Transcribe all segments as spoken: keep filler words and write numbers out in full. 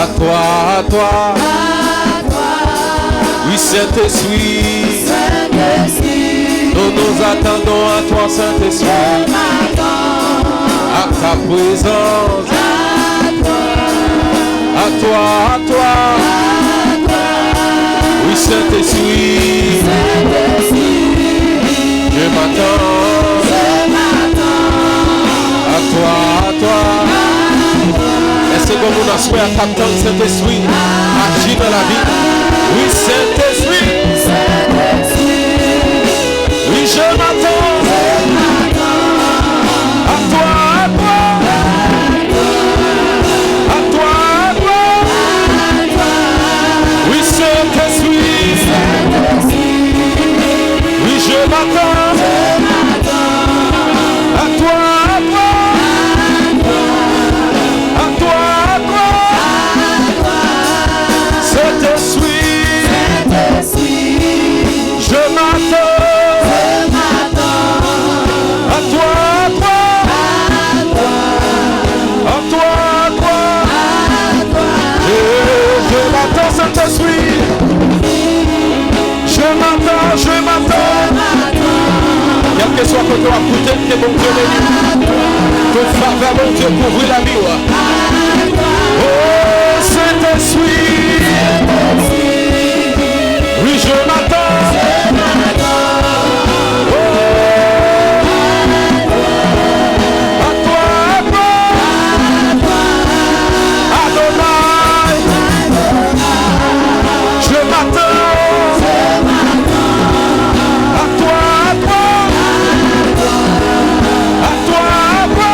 À toi, à toi. Oui, Saint-Esprit. Nous nous attendons à toi, Saint-Esprit. À ta présence. À toi, à toi. Oui, Saint-Esprit. Je m'attends. À toi, à toi. Èske gen moun aswè a k ap tann Sentespri aji nan lavi? Oui, Sentespri. Oui, je m'attends. À toi, à toi. À toi, à toi. Oui, Saint-Esprit. Oui, je m'attends. À toi, à toi. À toi, à toi. Saint-Esprit. Je m'attends. À toi, à toi. À toi, à toi. Je, je m'attends, Saint-Esprit. Je m'attends, je m'attends. Kèlkeswa kote w ap koute, ke Bondye beni w. Ke favè Bondye kouvri lavi w. Oh, Saint-Esprit. Oui, je m'attends. Oh, à toi, à toi. Adonai. Je m'attends. À toi, à toi. À toi, à toi.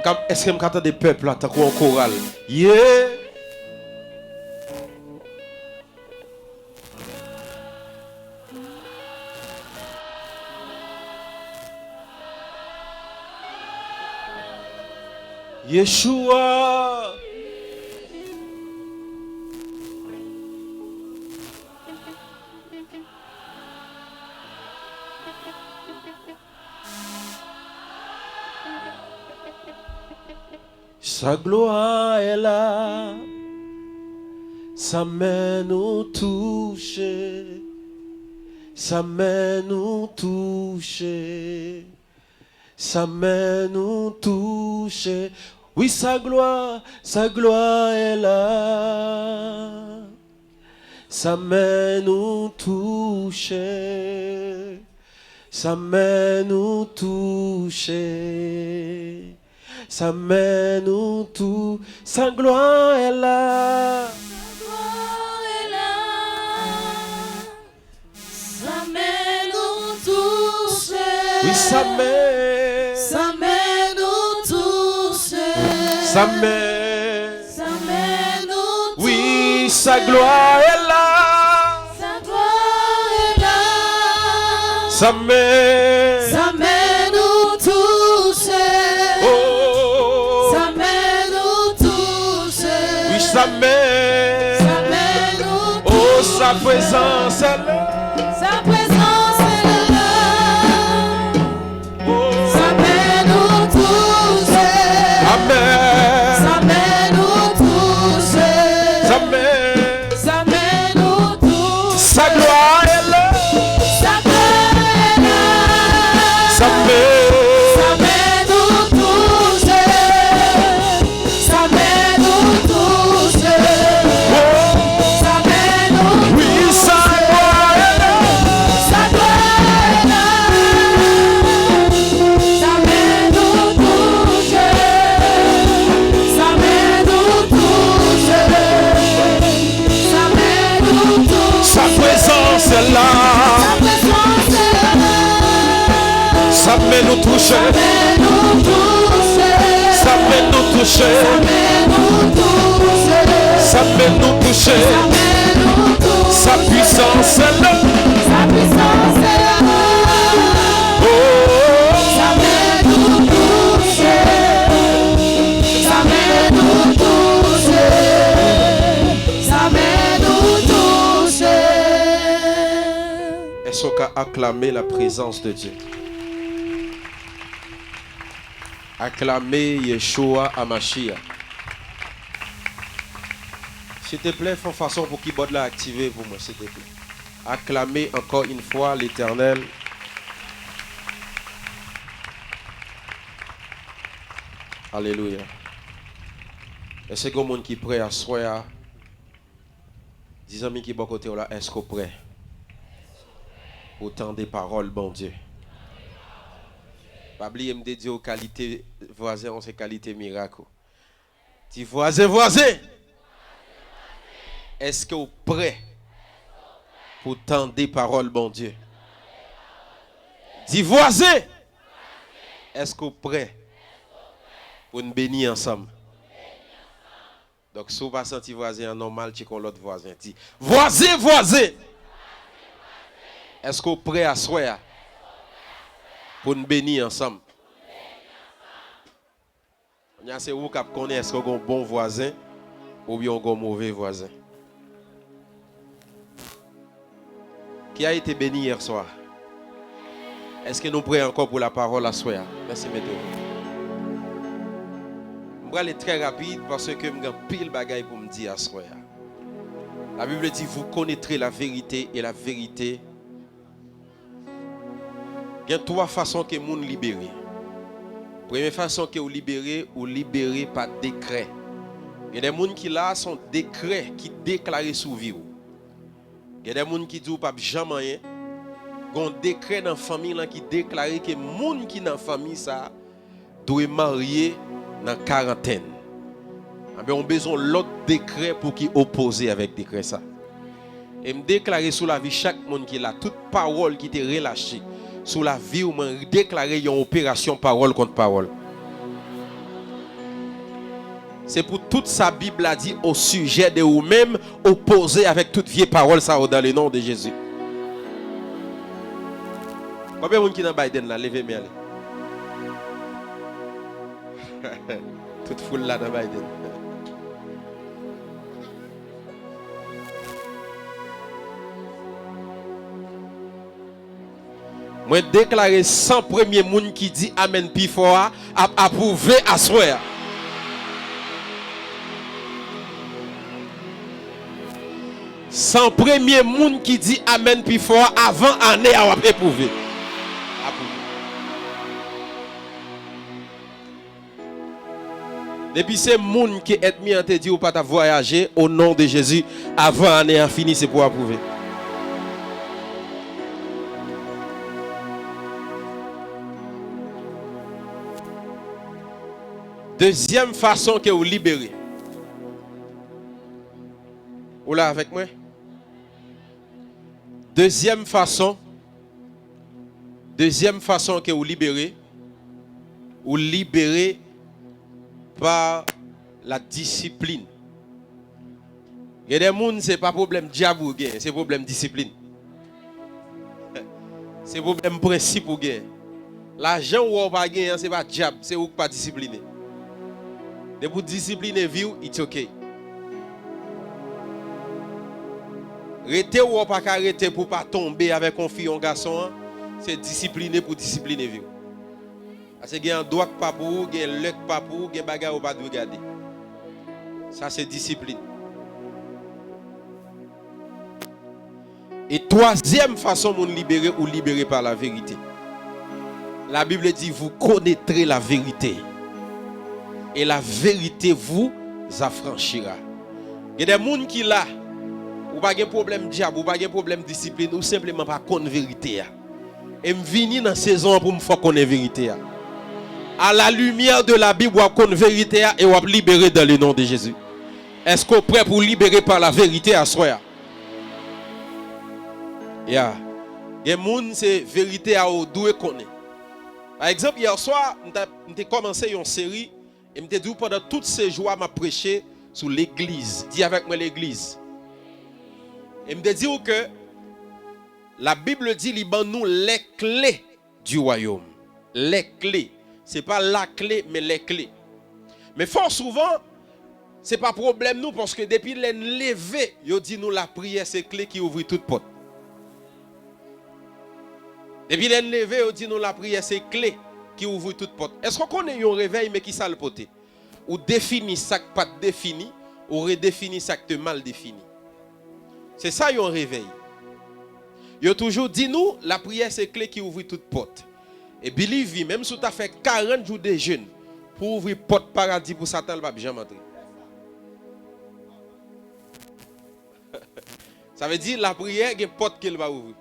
Ka, èske m ka tande pèp la tankou yon koral? Yeah! Yeshua. Sa glwa est là, sa men nou touche, sa men nou touche, sa men nou touche. Wi, sa glwa, sa glwa est là. Sa men nou touche, sa men nou touche, sa men nou tou-, sa glwa est là. Sa men nou touche. Wi, sa men. Sa men nou touche. Sa men. Sa men nou touche. Wi, sa glwa est là. Sa glwa est là. Sa men. Sa men nou touche. Oh. Sa men nou touche. Wi, sa men. Sa men nou touche. Oh, sa prezans est là. Sa prezans est là. Sa men nou touche. Amèn. Sa men nou touche. Sa men. Sa men nou touche. Sa glwa est là. Sa glwa est là. Sa men. Sa men nou touche. Sa men nou touche. Oh. Sa men nou touche. Wi, sa glwa est là. Sa glwa est là. Sa men nou touche. Sa men nou touche. Sa men nou touche. Sa prezans est là. Sa prezans est là. Sa men nou touche. Sa men nou touche. Sa men nou touche. Sa pwisans est là. Oh. Sa men nou touche. Sa men nou touche. Sa men nou touche. Èske w ka aklame la prezans de Dye? Aklame Yeshua Amashia. Silteplè, fè yon fason pou kibòd la aktive pou mwen, silteplè. Aklame encore une fois l'Éternel. Alelouya. Èske gen moun ki prè aswè a? Di zanmi ki bò kote w la, èske w prè pou tande pawòl Bondye? Pa bliye m te di w kalite vwazen w se kalite mirak ou. Di vwazen, vwazen! Èske w prè pou tande pawòl Bondye? Di vwazen! Èske w prè pou n beni ansanm? Donk, si w pa santi vwazen an nòmal, tcheke yon lòt vwazen. Di, vwazen, vwazen! Èske w prè aswè a pou n beni ansanm? Kounye a, se ou k ap konnen èske w gen yon bon vwazen oubyen w gen yon move vwazen. Qui a été béni hier soir? Èske nou prè ankò pou la pawòl aswè a? Mèsi, mete w. M prale trè rapid paske m gen anpil bagay pou m di aswè a. La Bible dit, vous connaîtrez la vérité et la vérité. Gen twa fason ke moun libere. Premye fason ke w libere, ou libere pa dekrè. Gen de moun ki la, se yon dekrè ki deklare sou vi w. Gen de moun ki di w p ap janm anyen. Gen yon dekrè nan fanmi lan ki deklare ke moun ki nan fanmi sa a dwe marye nan karantèn. Anben, ou bezwen yon lòt dekrè pou ki opoze avèk dekrè sa. E m deklare sou lavi chak moun ki la, tout pawòl ki te relache sou lavi w, mwen deklare yon operasyon pawòl kont pawòl. Se pou tout sa Bib la di o sijè de ou menm, opoze avèk tout vye pawòl sa yo dans le nom de Jésus. Konbyen moun ki nan Biden la? Leve men ale. Tout foul la nan Biden. Mwen deklare san premye moun ki di amèn pi fò a ap apwouve aswè a. San premye moun ki di amèn pi fò a avan ane a w ap epwouve. Apwouve. Depi se moun ke ènmi an te di ou pa t ap vwayaje, o non de Jezi, avan ane an fini, se pou w apwouve. Dezyèm fason ke w libere. Ou la avèk mwen? Dezyèm fason, dezyèm fason ke w libere, ou libere pa la disiplin. Gen de moun, se pa pwoblèm dyab ou gen, se pwoblèm disiplin. Se pwoblèm prensip ou gen. Lajan ou wè w pa gen an, se pa dyab, se ou k pa disipline. Depi w disipline vi w, it's ok. Rete ou wè w pa ka rete pou w pa tonbe avèk yon fi, yon gason an, se disipline pou disipline vi w. Paske gen andwa k pa pou ou, gen lè k pa pou ou, gen bagay ou pa dwe gade. Sa se disiplin. E twazyèm fason moun libere, ou libere pa la verite. La Bible dit, vous connaîtrez la vérité, et la vérité vous affranchira. Gen de moun ki la, ou pa gen pwoblèm dyab, ou pa gen pwoblèm disiplin, ou senpleman pa konn verite a. E m vini nan sezon an pou m fè w konnen verite a. À la lumière de la Bible, w ap konn verite a e w ap libere dans le nom de Jésus. Èske w prè pou w libere pa la verite aswè a? Ya. Gen moun, se verite a ou dwe konnen. Pa egzanp, yè swa, m ta, m te kòmanse yon seri e m te di w pandan tout sejou a, m ap preche sou legliz. Di avèk mwen, legliz. E m te di w ke la Bible di li ban nou les clés du royaume. Les clés. Se pa lakle, men les clés. Men fò souvan, se pa pwoblèm nou, paske depi lè n leve, yo di nou lapriyè se kle ki ouvri tout pòt. Depi lè n leve, yo di nou lapriyè se kle ki ouvri tout pòt. Èske w konnen yon revèy, men ki sa l pote? Ou defini sa k pa t defini, ou redefini sa k te mal defini. Se sa yon revèy. Yo toujou di nou, lapriyè se kle ki ouvri tout pòt. E believe me, menm si w ta fè karant jou de jèn pou ouvri pòt paradi pou Satan, l p ap janm antre. Sa vle di, lapriyè gen pòt ke l pa ouvri.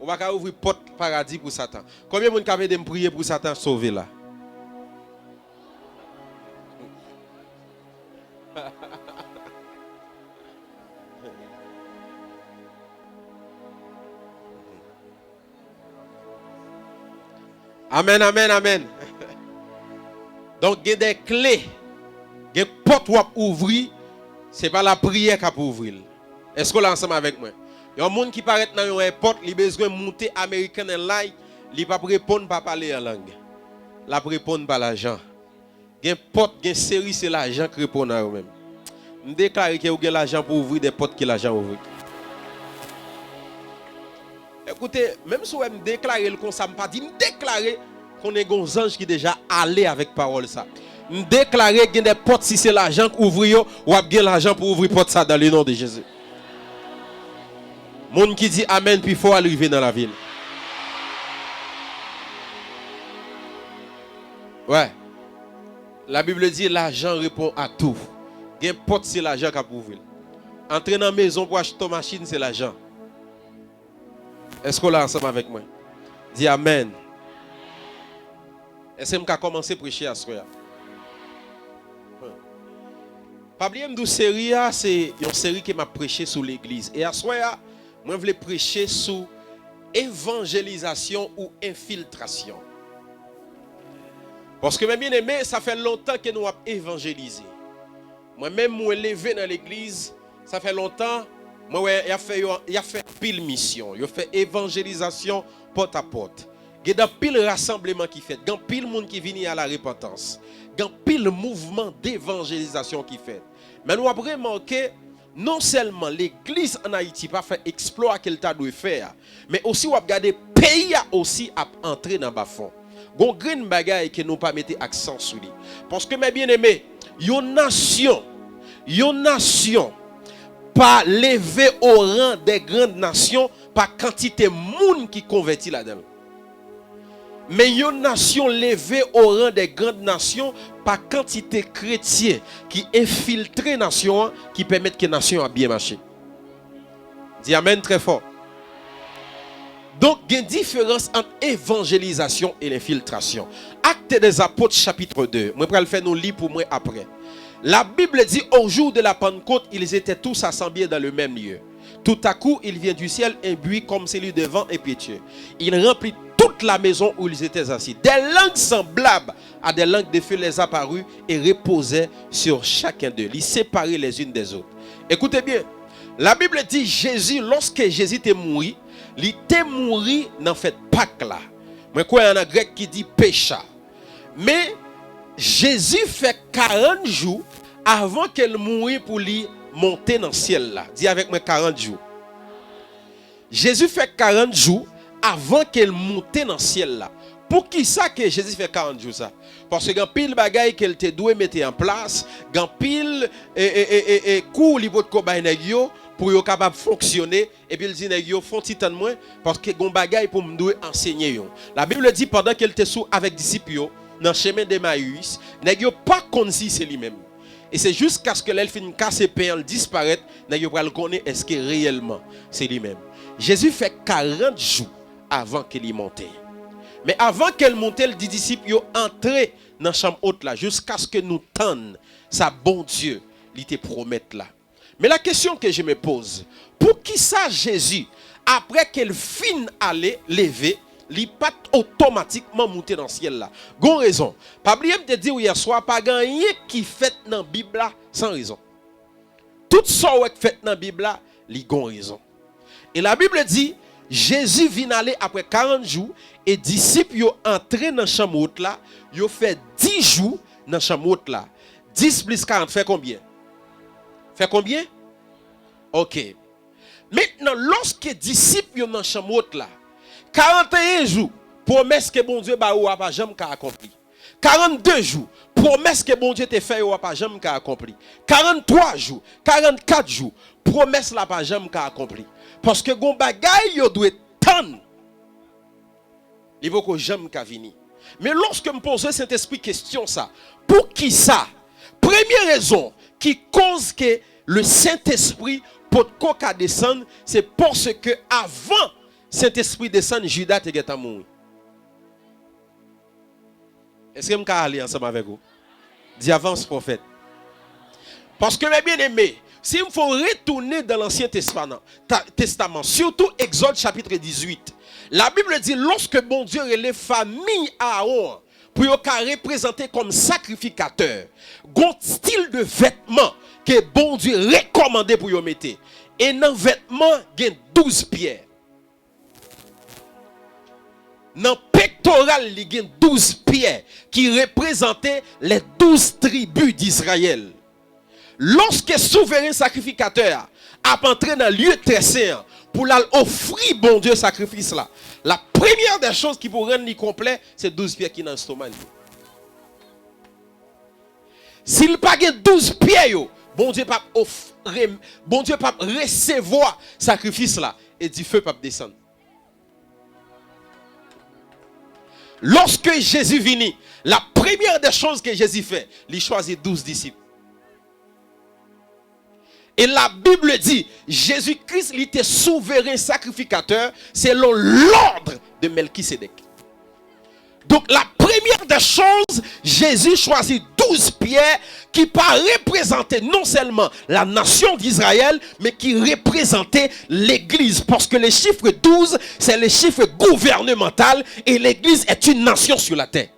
Ou pa ka ouvri pòt paradi pou Satan. Konbyen moun k ap ede m priye pou Satan sove la? Amèn, amèn, amèn. Donk, gen de kle, gen pòt w ap ouvri, se pa lapriyè k ap ouvri l. Èske w la ansanm avèk mwen? Yon moun ki parèt nan yon èpòt, li bezwen moute American Airlines, li p ap reponn pa pale an lang. L ap reponn pa lajan. Gen pòt, gen seri, se lajan k reponn a yo menm. M deklare ke ou gen lajan pou ouvri de pòt ke lajan ouvri. Ekoute, menm si w wè m deklare l konsa, m pa di m deklare, konnen gen yon zanj ki deja ale avèk pawòl sa. M deklare gen de pòt, si se lajan k ouvri yo, w ap gen lajan pou ouvri pòt sa dans le nom de Jésus. Moun ki di amèn pi fò a, l rive nan lavi l. Wè. La Bible dit, l'argent répond à tout. Gen pòt, se lajan k ap ouvri l. Antre nan mezon pou achte yon machin, se lajan. Èske w la ansanm avèk mwen? Di amèn. Èske m ka kòmanse preche aswè a? Pa bliye m di w seri a, se yon seri ke m ap preche sou legliz. E aswè a, mwen vle preche sou evanjelizasyon ou enfiltrasyon. Paske, men byeneme, sa fè lontan ke nou ap evanjelize. Mwen menm, mwen leve nan legliz, sa fè lontan, mwen wè y ap fè yo, y ap fè anpil misyon. Yo fè evanjelizasyon pòt a pòt. Gen anpil rasanbleman ki fèt. Gen anpil moun ki vini a la repantans. Gen anpil mouvman devanjelizasyon ki fèt. Men nou ap remake, non sèlman legliz ann Ayiti pa fè eksplwa ke l ta dwe fè a, men osi w ap gade peyi a osi ap antre nan bafon. Gon grenn bagay ke nou pa mete aksan sou li. Paske, men byeneme, yon nasyon, yon nasyon pa leve o ran dè grann nasyon pa kantite moun ki konvèti ladan l. Men yon nasyon leve o ran dè grann nasyon pa kantite kretyen ki enfiltre nasyon an, ki pèmèt ke nasyon an byen mache. Di amèn trè fò. Donk, gen diferans ant evanjelizasyon e lenfiltrasyon. Actes des Apôtres, chapitre deux. Mwen pral fè nou li pou mwen apre. La Bible dit, au jour de la Pentecôte, ils étaient tous assemblés dans le même lieu. Tout à coup, il vient du ciel un bruit comme celui d'un vent impétueux. Il remplit toute la maison où ils étaient assis. Des langues semblables à des langues de feu les apparut et reposaient sur chacun d'eux. Li separe les unes des autres. Écoutez bien. La Bible dit Jésus, lorsque Jésus te mouri, li te mouri nan fèt Pak la. Mwen kwè an grèk ki di Pecha. Men, Jezi fè karant jou avan ke l mouri pou li monte nan syèl la. Di avèk mwen, karant jou. Jezi fè karant jou avan ke l monte nan syèl la. Poukisa ke Jezi fè karant jou sa? Paske gen anpil bagay ke l te dwe mete an plas, gen anpil, e, e, e, e, e, kou li potko bay nèg yo pou yo kapab fonksyone, epi l di nèg yo, "Fè yon ti tann mwen, paske gon bagay pou m dwe ansenye yo." Labib di, pandan ke l te sou avèk disip yo, nan chemen Demayis, nèg yo pa konn si se li menm. E se jiskaske lè l fin kase pen an, l disparèt, nèg yo pral konnen èske reyèlman se li menm. Jezi fè karant jou avan ke li monte. Men avan ke l monte, l di disip yo, "Antre nan chanm wot la, jiskaske nou tann sa Bondye li te pwomèt la." Men la kesyon ke je me poze, poukisa Jezi, apre ke l fin ale, leve, li pa t otomatikman moute nan syèl la? Gon rezon. Pa bliye m te di w yè swa, pa gen anyen ki fèt nan Bib la san rezon. Tout sa w wè k fèt nan Bib la, li gon rezon. E Labib di, Jezi vin ale apre karant jou, e disip yo antre nan chanm wot la, yo fè dis jou nan chanm wot la. Dis plis karant fè konbyen? Fè konbyen? Oke. Mentnan, lòske disip yo nan chanm wot la, karanteyen jou, pwomès ke Bondye ba yo a pa janm ka akonpli. Karannde jou, pwomès ke Bondye te fè yo a pa janm ka akonpli. Karantwa jou, karannkat jou, pwomès la pa janm ka akonpli. Paske gon bagay yo dwe tann. Li poko janm ka vini. Men lòske m poze Sentespri kesyon sa, poukisa? Premye rezon ki koz ke le Sentespri potko ka desann, se paske avan Sentespri desann, Jida te gentan mouri. Èske m ka ale ansanm avèk ou? Di avans, pwofèt. Paske, mes bien-aimés, si m fè w retounen dan Lansyen Testaman, ta- Testaman, sitou Egzòd chapit dizuit, Labib di, lòske Bondye rele fanmi Aawon an pou yo ka reprezante kòm sakrifikatè, gon stil de vètman ke Bondye rekòmande pou yo mete. E nan vètman, gen douz pyè. Nan pektoral li gen douz pyè ki reprezante les douze tribus d'Israël. Lòske souveren sakrifikatè a ap antre nan lye trè sen an pou l al ofri Bondye sakrifis la, la premyè dè choz ki pou rann li konplè, se douz pyè ki nan estoma li yo. Si l pa gen douz pyè yo, Bondye p ap ofri, Bondye p ap resevwa sakrifis la, e dife p ap desann. Lòske Jezi vini, la premyè dè choz ke Jezi fè, li chwazi douz disip. E Labib di, Jezi Kris, li te souveren sakrifikatè selon lòd de Mèlkisedèk. Donk, la premyè dè choz, Jezi chwazi douz pyè ki pa reprezante non sèlman la nation d'Israël, men ki reprezante legliz. Paske le chiffre douze, c'est le chiffre gouvernemental et l'église est une nation sur la terre.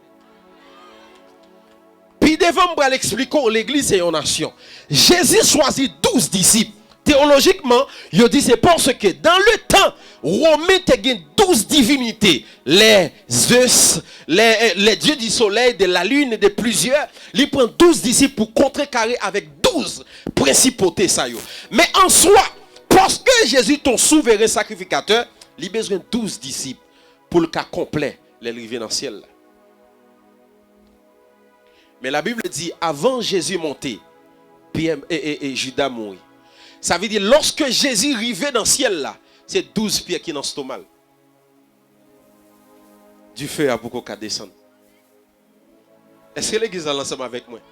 devan m pral eksplike w legliz se yon nasyon. Jezi chwazi douz disip. Teyolojikman, yo di se paske dans le temps romain te gen douz divinite, les Zeus, les, les dieux du soleil, de la lune, de plusieurs. Li pran douz disip pou kontrekare avèk douz prensipote sa yo. Men an swa, paske Jezi t on souveren sakrifikatè, li bezwen douz disip pou l ka konplè lè l rive nan syèl la. Men Labib di, avan Jezi monte, Pyè e, e, e Jida mouri. Sa vle di, lòske Jezi rive nan syèl la, se douz pyè ki nan estoma l. Dife a poko ka desann. Èske legliz la ansanm avèk mwen?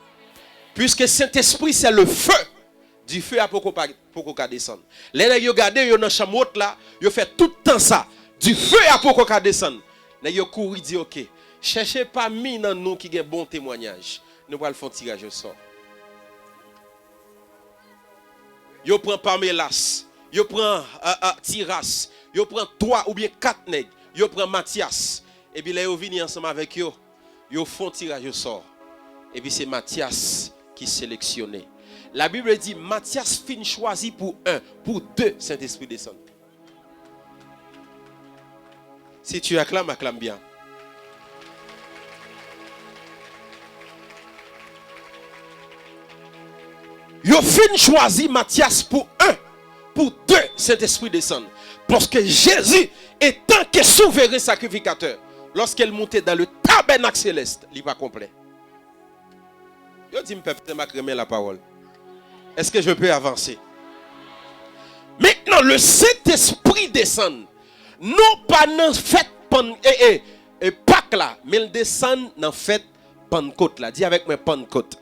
Puisque Saint-Esprit, c'est le feu, dife a poko pa, poko ka desann. Lè nèg yo gade yo nan chanm wot la, yo fè tout tan sa, dife a poko ka desann. Nèg yo kouri di, oke, chèche pami nan nou ki gen bon temwanyaj. Nou pral fè yon tiraj osò. Yo pran Pamelas, yo pran, euh, euh, Tiras, yo pran twa oubyen kat nèg, yo pran Matyas. Epi lè yo vini ansanm avèk yo, yo fè yon tiraj osò. Epi se Matyas ki seleksyone. Labib di, Matyas fin chwazi pou en, pou de, Sentespri desann. Si tu acclames, acclame bien. Yo fin chwazi Matyas pou en, pou de, Sentespri desann. Paske Jezi, etanke souveren sakrifikatè, lòske l monte dans le tabernacle céleste, li pa konplè. Yo di m pèp Senmak renmen lapawòl. Est-ce que je peux avancer? Maintenant, le Saint-Esprit desann. Non pa nan fèt Pann, e, e, e, Pak la, men l desann nan fèt Pannkot la. Di avèk mwen, Pannkot.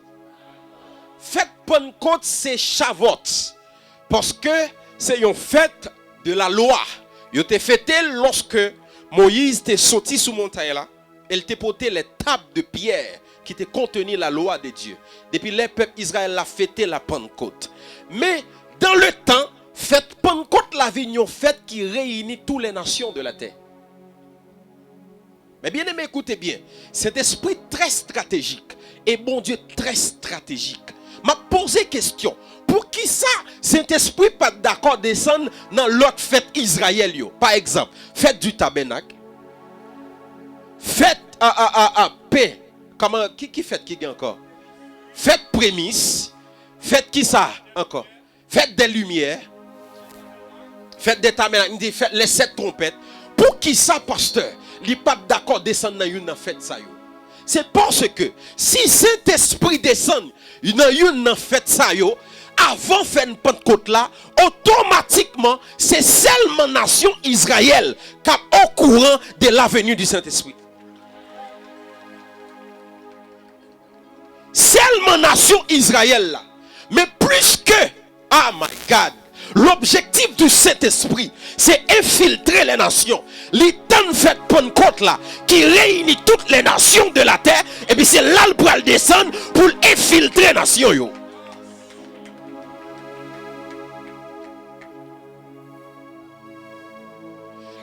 Fèt Pannkot se Chavòt. Paske se yon fèt de la lwa. Yo te fete l lòske Moyiz te soti sou montay la. E l te pote les tables de pierre qui te contenir la loi de Dieu. Depi lè pèp Izrayèl la fete la Pannkot. Men, dans le temps, fèt Pannkot la vin yon fèt ki reyini tou lè nasyon de la tè. Men byeneme, koute byen. Sentespri trè estratejik e Bondye trè estratejik. M ap poze kesyon, poukisa Sentespri pa t dakò desann nan lòt fèt Izrayèl yo? Pa egzanp, fèt di tabènak, fèt a, a, a, a, pen. Kòman, ki, ki fèt ki gen ankò? Fèt premis. Fèt kisa ankò? Fèt dè limyè. Fèt dè tabènak, m di fèt lè sèt twonpèt. Poukisa, pastè, li pa t dakò desann nan youn nan fèt sa yo? Se paske si Sentespri desann nan youn nan fèt sa yo, avan fèt Pannkot la, otomatikman, se sèlman nasyon Izrayèl k ap okouran de la venue du Saint-Esprit. Sèlman nasyon Izrayèl la. Men pliske, ah my God, l'objectif du Saint-Esprit, se enfiltre les nations. Li tann fèt Pannkot la, ki reyini tout les nations de la terre, epi se la l pral desann pou l enfiltre nasyon yo.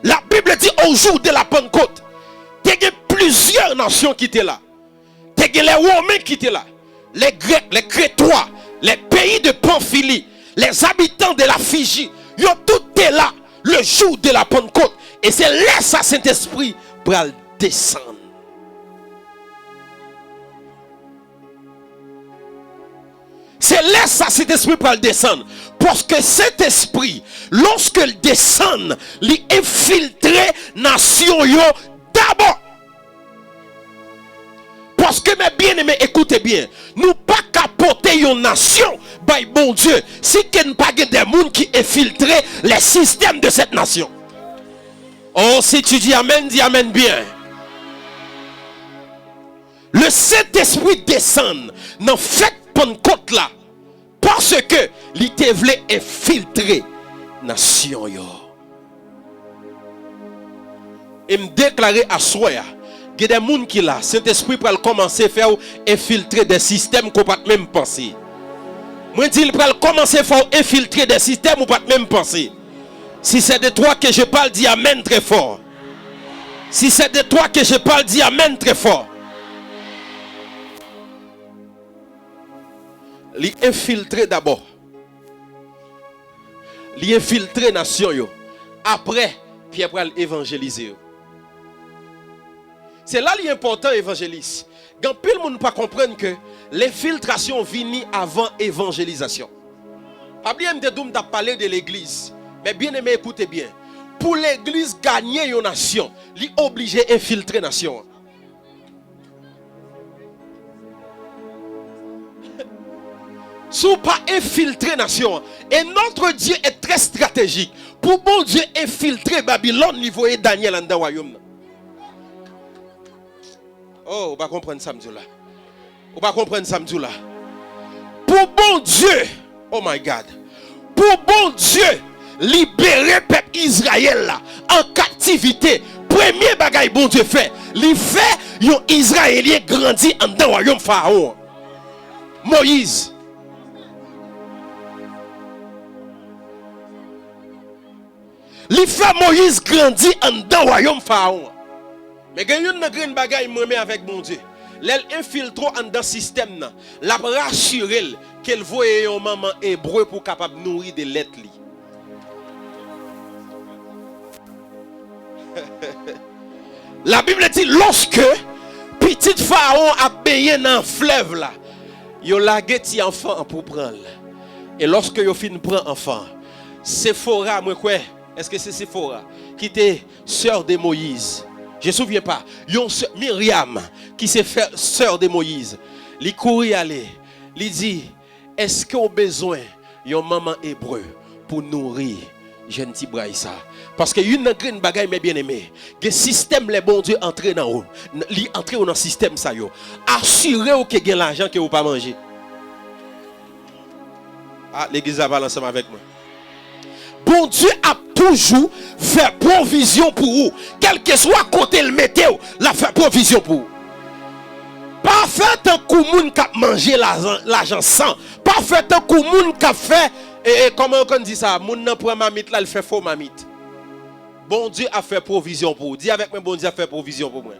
La Bible dit au jour de la Pentecôte, te gen plizyè nasyon ki te la. Te gen lè Women ki te la, lè Grèk, lè Kretwa, lè peyi de Panfili, lè zabitan de la Fiji, yo tout te la le jou de la Pannkot. E se lè sa Sentespri pral desann. Se lè sa Sentespri pral desann. Paske Sentespri, lòske l desann, li enfiltre nasyon yo dabò. Paske, mes bien-aimés, écoutez bien, nou pa ka pote yon nasyon bay Bondye si ke n pa gen de moun ki enfiltre les systèmes de cette nation. Oh, si tu dis amen, di amen byen. Le Saint-Esprit desann nan fèt Pannkot la, paske li te vle enfiltre nasyon yo. E m deklare aswè a, gen de moun ki la, Sentespri pral kòmanse fè w enfiltre de sistèm ke w pa t menm panse. Mwen di l pral kòmanse fè w enfiltre de sistèm ou pa t menm panse. Si c'est de toi que je parle, dis amen très fort. Si c'est de toi que je parle, dis amen très fort. Li enfiltre dabò. Li enfiltre nasyon yo. Apre, Pyè pral evanjelize yo. Se la li enpòtan, evanjelis. Gen anpil moun pa konprann ke lenfiltrasyon vini avan evanjelizasyon. Pa bliye m te di w m t ap pale de legliz. Men byeneme, ekoute byen. Pou legliz ganye yon nasyon, li oblije enfiltre nasyon an. Si w pa enfiltre nasyon an, et notre Dieu est très stratégique. Pou Bondye enfiltre Babilòn, li voye Danyèl anndan wayòm nan. Oh, ou pa konprann sa m di w la. Ou pa konprann sa m di w la. Pou Bondye, oh my God. Pou Bondye libere pèp Izrayèl la an kaptivite, premye bagay Bondye fè, li fè yon Izrayelyen grandi anndan wayòm Farawon an. Moyiz. Li fè Moyiz grandi anndan wayòm Farawon an. Men gen youn nan grenn bagay m renmen avèk Bondye. Lè l enfiltre w anndan sistèm nan, l ap rasire l ke l voye yon manman ebre pou w kapab nouri de lèt li. Labib di, lòske pitit Farawon ap benyen nan flèv la, yo lage ti anfan an pou pran l. E lòske yo fin pran anfan an, Sefora, mwen kwè, èske se Sefora ki te sè de Moyiz? Je souviens pas. Yon sè, Miryam, ki se fè, sè de Moyiz, li kouri ale, li di, èske w bezwen yon manman ebre pou nouri jèn ti bray sa? Paske youn nan grenn bagay, men byeneme, gen sistèm lè Bondye antre nan ou, li antre w nan sistèm sa yo. Asire w ke gen lajan ke ou pa manje. Ah, legliz la pale ansanm avèk mwen. Bondye ap toujou fè pwovizyon pou ou. Kèlkeswa kote l mete w, l ap fè pwovizyon pou ou. Pa fè tankou moun k ap manje lajan, lajan san. Pa fè tankou moun k ap fè, e, e, kòman yo konn di sa? Moun nan pran mamit la, l fè fo mamit. Bondye ap fè pwovizyon pou ou. Di avèk mwen, Bondye ap fè pwovizyon pou mwen.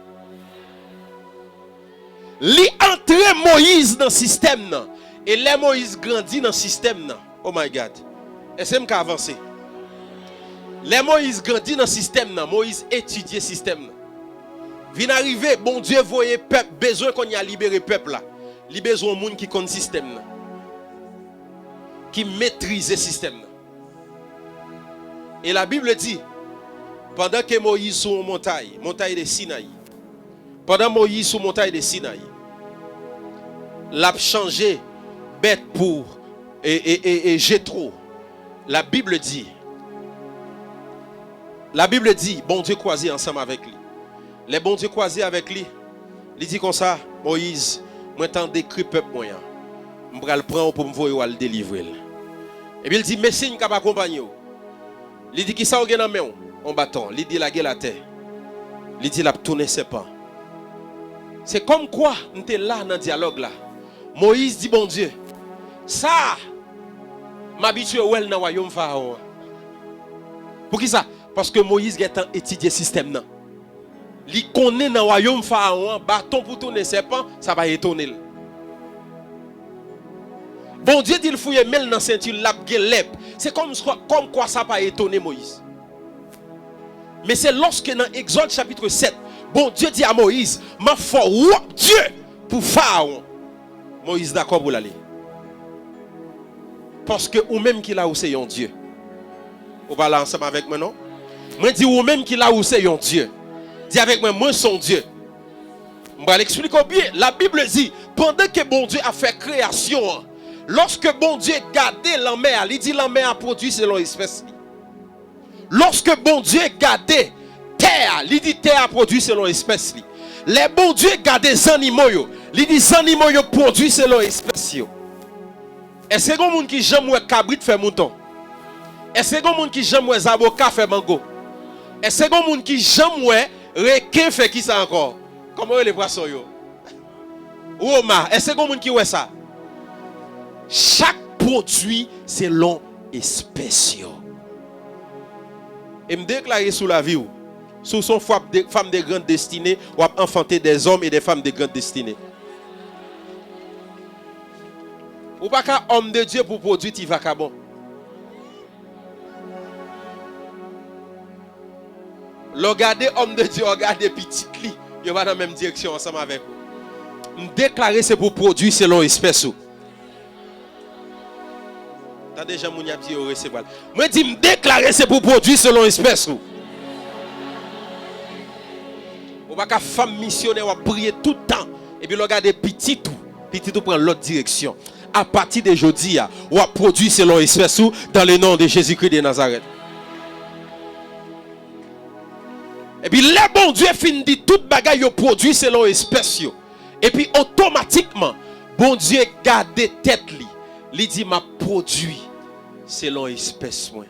Li antre Moyiz nan sistèm nan. E lè Moyiz grandi nan sistèm nan, oh my God. Èske m ka avanse? Lè Moyiz grandi nan sistèm nan, Moyiz etidye sistèm nan. Vin arive, Bondye voye pèp, bezwen kounye a libere pèp la. Li bezwen yon moun ki konn sistèm nan, ki metrize sistèm nan. E Labib di, pandan ke Moyiz sou yon montay, montay de Sinayi, pandan Moyiz sou montay de Sinayi, l ap chanje bèt pou, e, e, e, e Jetwo. Labib di, Labib di, Bondye kwaze ansanm avèk li. Lè Bondye kwaze avèk li, li di konsa, Moyiz, mwen tande kri pèp mwen an. M pral pran w pou m voye w al delivre l. Epi l di, men siy k ap akonpanye w. Li di, kisa w gen nan men w? Yon baton. Li di, lage l atè. Li di, l ap tounen sèpan. Se kòmkwa m te la nan dyalòg la. Moyiz di Bondye, sa a, m abitye wè l nan wayòm Farawon an. Poukisa? Paske Moyiz gentan etidye sistèm nan. Li konnen nan wayòm Farawon an, baton pou tounen sèpan, sa pa etone l. Bondye di l fouye men l nan senti l, l ap gen lèp. Se kòm, kòmkwa sa pa etone Moyiz. Men se lòske nan Egzòd chapit sèt, Bondye di a Moyiz, m ap fè w wòp Dye pou Farawon. Moyiz dakò pou l ale. Paske ou menm ki la ou se yon Dye. Ou pa la ansanm avèk mwen non? Mwen di ou menm ki la ou se yon Dye. Di avèk mwen, mwen se yon Dye. M pral eksplike w byen. Labib di, pandan ke Bondye ap fè kreyasyon an, lòske Bondye gade lanmè a, li di lanmè a pwodui selon espès li. Lòske Bondye gade tè a, li di tè a pwodui selon espès li. Lè Bondye gade zannimo yo, li di zannimo yo pwodui selon espès yo. Èske gen moun ki janm wè kabrit fè mouton? Èske gen moun ki janm wè zaboka fè mango? Èske gen moun ki janm wè reken fè kisa ankò? Kòman yo rele pwason yo? Woma, èske gen moun ki wè sa? Chak pwodui selon espès yo. E m deklare sou lavi w, si w se yon fwa de, fanm de grande destinée, w ap anfante des hommes et des femmes de grande destinée. Ou pa ka homme de Dieu pou pwodui ti vakabon. Lè w gade homme de Dieu, w gade pitit li, yo pa nan menm direksyon ansanm avèk ou. M deklare se pou pwodui selon espès ou. Tande jan moun y ap di yo resevwa l. Mwen di, m deklare se pou pwodui selon espès ou. Ou pa ka fanm misyonè, w ap priye tout tan, epi lè w gade pitit ou, pitit ou pran lòt direksyon. Apati de jodi a, w ap pwodui selon espès ou, dans le nom de Jésus-Christ de Nazareth. Epi lè Bondye fin di tout bagay yo pwodui selon espès yo, epi otomatikman, Bondye gade tèt li, li di, "M ap pwodui selon espès mwen."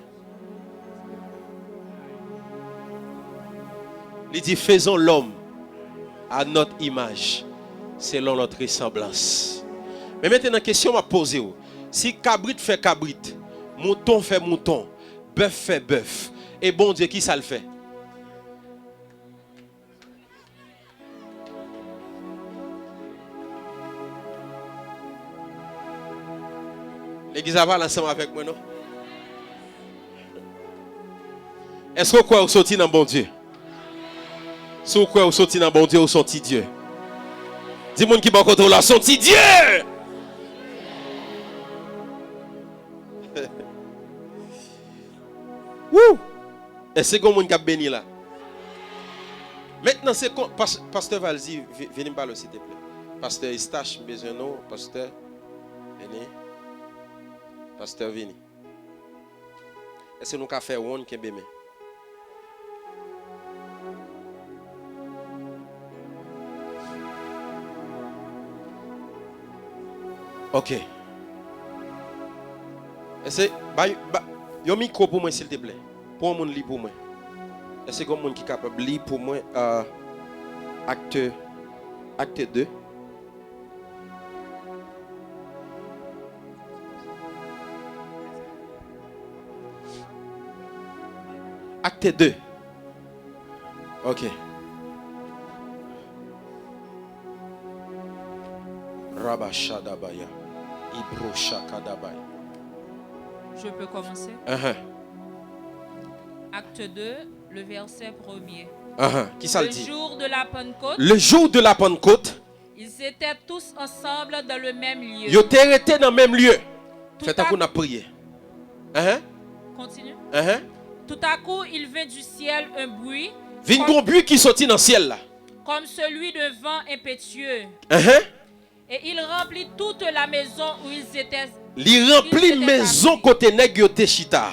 Li di, "Faisons l'homme à notre image, selon notre ressemblance." Men mentnan, kesyon m ap poze w, si kabrit fè kabrit, mouton fè mouton, bèf fè bèf, e Bondye, ki sa l fè? Legliz la pa la ansanm avèk mwen, non? Èske w kwè w soti nan Bondye? Si w kwè w soti nan Bondye, ou s on ti Dye. Di moun ki bò kote w la, "S on ti Dye!" Wou! Èske gen moun k ap beni la? Mentnan, se kon, pas, pastè Valzi, vi-, vini m pale w, silteplè. Pastè Eustache, m bezwen nou, pastè. Vini. Pastè, vini. Èske nou ka fè wonn, kenbe men? Ok. Èske, bay, ba, yon mikwo pou mwen, silteplè. Pou yon moun li pou mwen. Èske yon moun ki kapab li pou mwen, euh, Acte, Acte de? Acte de. Ok. Rabashadabaya. Ibroshakadabaya. Je peux commencer? Uh-huh. Acte deux, le verset premier. Uh-huh. Ki sa l di? Le jour de la Pentecôte, Le jour de la Pentecôte, ils étaient tous ensemble dans le même lieu. Yo te rete nan menm lye. Tout Fè tankou n ap priye. Uh-huh. Continue. Uh-huh. Tout à coup, il vint du ciel un bruit Vin gon bri ki soti nan syèl la. Comme celui d'un vent impétueux. Uh-huh. Et il remplit toute la maison où ils étaient. Li ranpli mezon kote nèg yo te chita.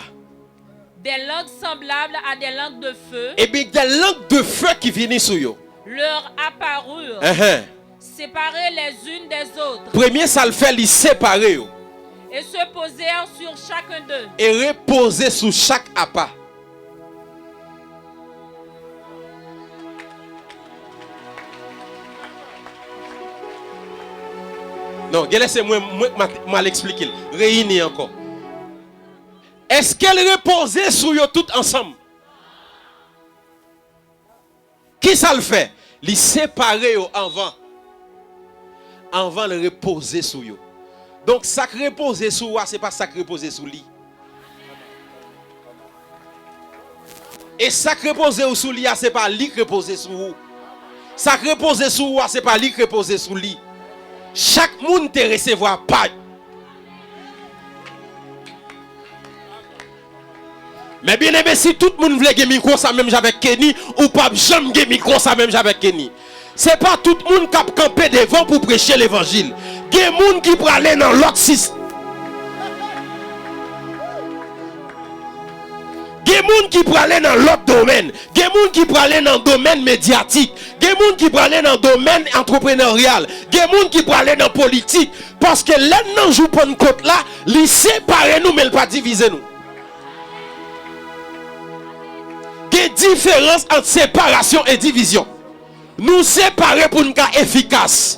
Des langues semblables à des langues de feu. Epi de lang de feu ki vini sou yo. Leur apparurent, uh-huh, séparées les unes des autres. Premye sa l fè, li separe yo. Et se posèrent sur chacun d'eux. E repoze sou chak apa. Non, genlè se mwen, mwen k ma-, mal eksplike l. Reyini ankò. Èske l repoze sou yo tout ansanm? Ki sa l fè? Li separe yo anvan. Anvan l repoze sou yo. Donk, sa k repoze sou ou a, se pa sa k repoze sou li. E sa k repoze ou sou li a, se pa li k repoze sou ou. Sa k repoze sou ou a, se pa li k repoze sou li. Chak moun te resevwa pa yo. Men byeneme, si tout moun vle gen mikwo sa menm jan avèk Kenny, ou p ap janm gen mikwo sa menm jan avèk Kenny. Se pa tout moun k ap kanpe devan pou preche levanjil. Gen moun ki prale nan lòt sis-, gen moun ki prale nan lòt domèn. Gen moun ki prale nan domèn medyatik. Gen moun ki prale nan domèn antrepreneryal. Gen moun ki prale nan politik. Paske lè n nan jou Pannkot la, li separe nou, men l pa divize nou. Gen diferans ant separasyon e divizyon. Nou separe pou n ka efikas.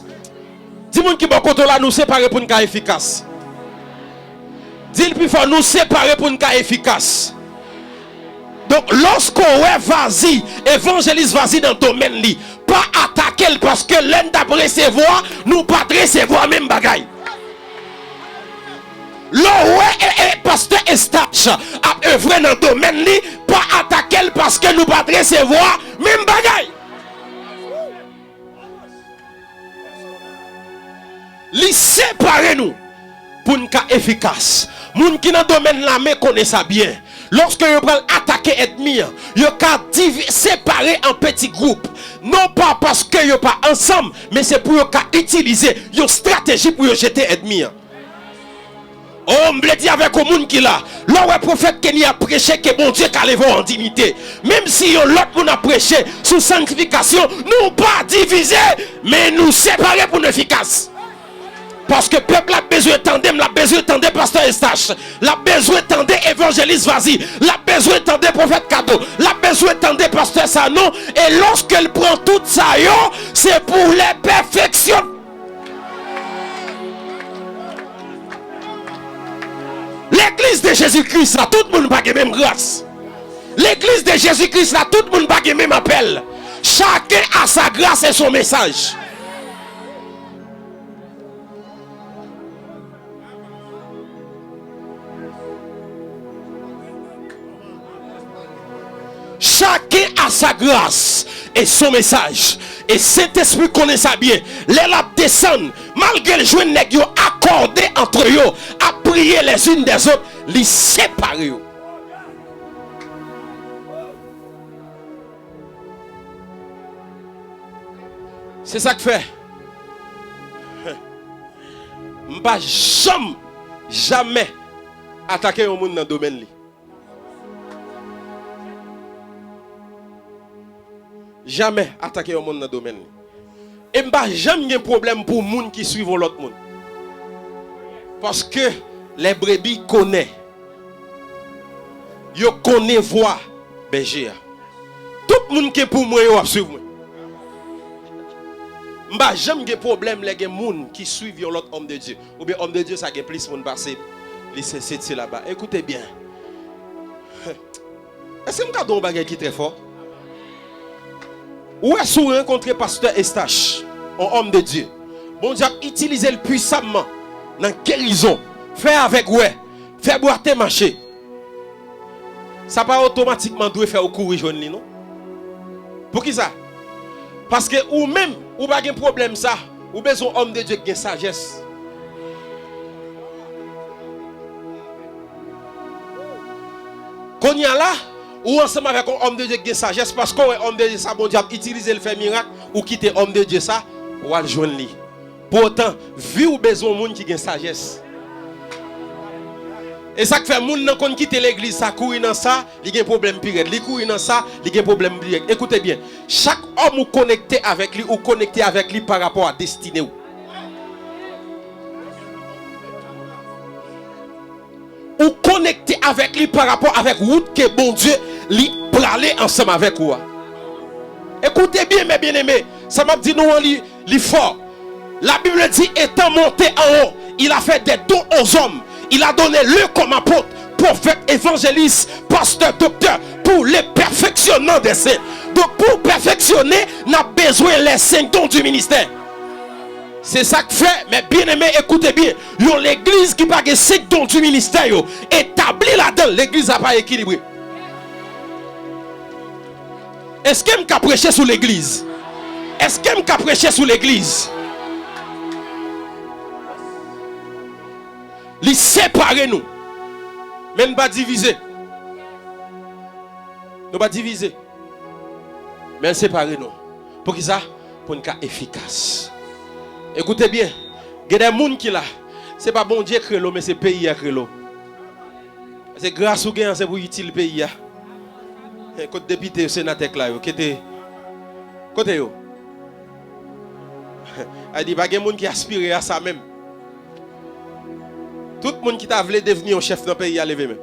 Di moun ki bò kote w la, nou separe pou n ka efikas. Di l pi fò, nou separe pou n ka efikas. Donk, lòske w wè Vazi, evanjelis Vazi nan domèn li, pa atake l, paske lè n t ap resevwa, nou pa t resevwa menm bagay. Lè w wè e, e, pastè Eustache ap evre nan domèn li, pa atake l paske nou pa t resevwa menm bagay. Li separe nou pou n ka efikas. Moun ki nan domèn lame konnen sa byen. Lòske yo pral atake ènmi an, yo ka divi-, separe an peti gwoup. Non pa paske yo pa ansanm, men se pou yo ka itilize yon estrateji pou yo jete ènmi an. Oh, m vle di avèk yon moun ki la, lè w wè pwofèt Kenny ap preche ke Bondye ka leve w an diyite. Menm si yon lòt moun ap preche sou sanntifikasyon, nou pa divize, men nou separe pou n efikas. Paske pèp la ap bezwen tande m, l ap bezwen tande pastè Eustache, l ap bezwen tande evanjelis Vazi, l ap bezwen tande pwofèt Kado, l ap bezwen tande pastè Sanon, e lòske l pran tout sa yo, se pou lè pèfeksyon. Legliz de Jezi Kris la, tout moun pa gen menm gras. Legliz de Jezi Kris la, tout moun pa gen menm apèl. Chacun a sa grâce et son message. Chacun a sa grâce et son message. E Sentespri konnen sa byen. Lè l ap desann, malgre l jwenn nèg yo akòde antre yo, ap priye les unes des autres, li separe yo. Se sa k fè m pa janm, jamè atake yon moun nan domèn li. Jamè atake yon moun nan domèn li. E m pa janm gen pwoblèm pou moun ki swiv yon lòt moun. Paske les brebis connaît. Yo konnen vwa bèje a. Tout moun ki pou mwen yo ap swiv mwen. M pa janm gen pwoblèm lè gen moun ki swiv yon lòt òm de Dye. Oubyen òm de Dye sa gen plis moun pase li, se, se, se laba. Ekoute byen. Èske m ka di yon bagay ki trè fò? Ou wè, si w rankontre pastè Eustache, yon òm de Dye, Bondye ap itilize l pwisamman nan gerizon, fè avèg wè, fè bwate mache. Sa pa otomatikman dwe fè w kouri jwenn li, non. Poukisa? Paske ou menm, ou pa gen pwoblèm sa. Ou bezwen yon òm de Dye ki gen sajès. Kounye a la, ou ansanm avèk yon òm de Dye ki gen sajès, paske w wè òm de Dye sa, Bondye ap itilize l fè mirak, ou kite òm de Dye sa, ou al jwenn li. Pou otan, vi w bezwen yon moun ki gen sajès. E sa k fè moun nan konn kite legliz sa, kouri nan sa, li gen pwoblèm pi rèd. Li kouri nan sa, li gen pwoblèm pi rèd. Ekoute byen, chak òm ou konekte avèk li, ou konekte avèk li pa rapò a destine w. Ou konekte avèk li pa rapò avèk wout ke Bondye li prale ansanm avèk ou a. Écoutez bien, mes bien-aimés, sa m ap di nou an, li, li fò. La Bible dit, étant monté en haut, il a fait des dons aux hommes. Il a donné l'un comme apôtre, prophète, évangéliste, pasteur, docteur, pour le perfectionnement des saints. Donk, pou pèfeksyone, n ap bezwen les cinq dons du ministère. Se sa k fè, mes bien-aimés, écoutez bien, yon legliz ki pa gen senk don di ministè yo etabli ladan l, legliz la pa ekilibre. Èske m ka preche sou legliz? Èske m ka preche sou legliz? Li separe nou. Men n pa divize. Nou pa divize. Men l separe nou. Poukisa? Pou n ka efikas. Ekoute byen. Gen de moun ki la. Se pa Bondye k rele w, men se peyi a k rele w. Se gras ou gen an, se pou itil peyi a. Kot depite yo, senatè k la yo? Kote, kote yo? A di, pa gen moun ki aspire a sa menm. Tout moun ki ta vle devni yon chèf nan peyi a, leve men.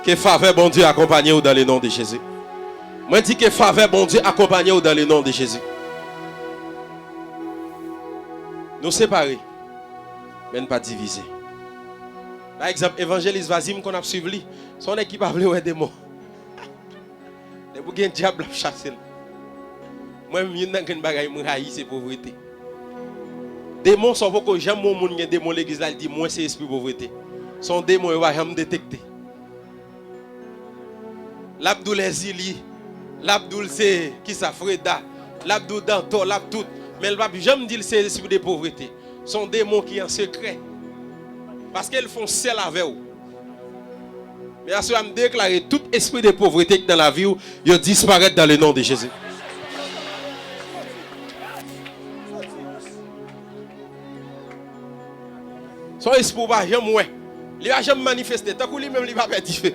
Ke favè Bondye akonpanye w dans le nom de Jésus. Mwen di ke favè Bondye akonpanye w dans le nom de Jésus. Nou separe, men n pa divize. Pa egzanp, evanjelis Vazi, m konn ap swiv li. Se yon nèg ki pa vle wè demon. Depi w gen dyab, l ap chase l. Mwen menm, youn nan grenn bagay m rayi, se povrete. Demon, sa w poko janm wè yon moun gen demon legliz la, li di, "Mwen se espri povrete." Se yon demon yo pa janm detekte. L ap di w Lèzili, l ap di w l se, kisa, Freda, l ap di w Dantò, l ap tout. Men l p ap janm di l se espri de povrete. Se yon demon ki an sekrè. Paske l fè yon sèl avè w. Men aswè a, m deklare tout espri de povrete ki nan lavi w, yo disparèt dans le nom de Jésus. Se yon espri w pa janm wè. Li pa janm manifeste. Tankou li menm, li pa pè dife.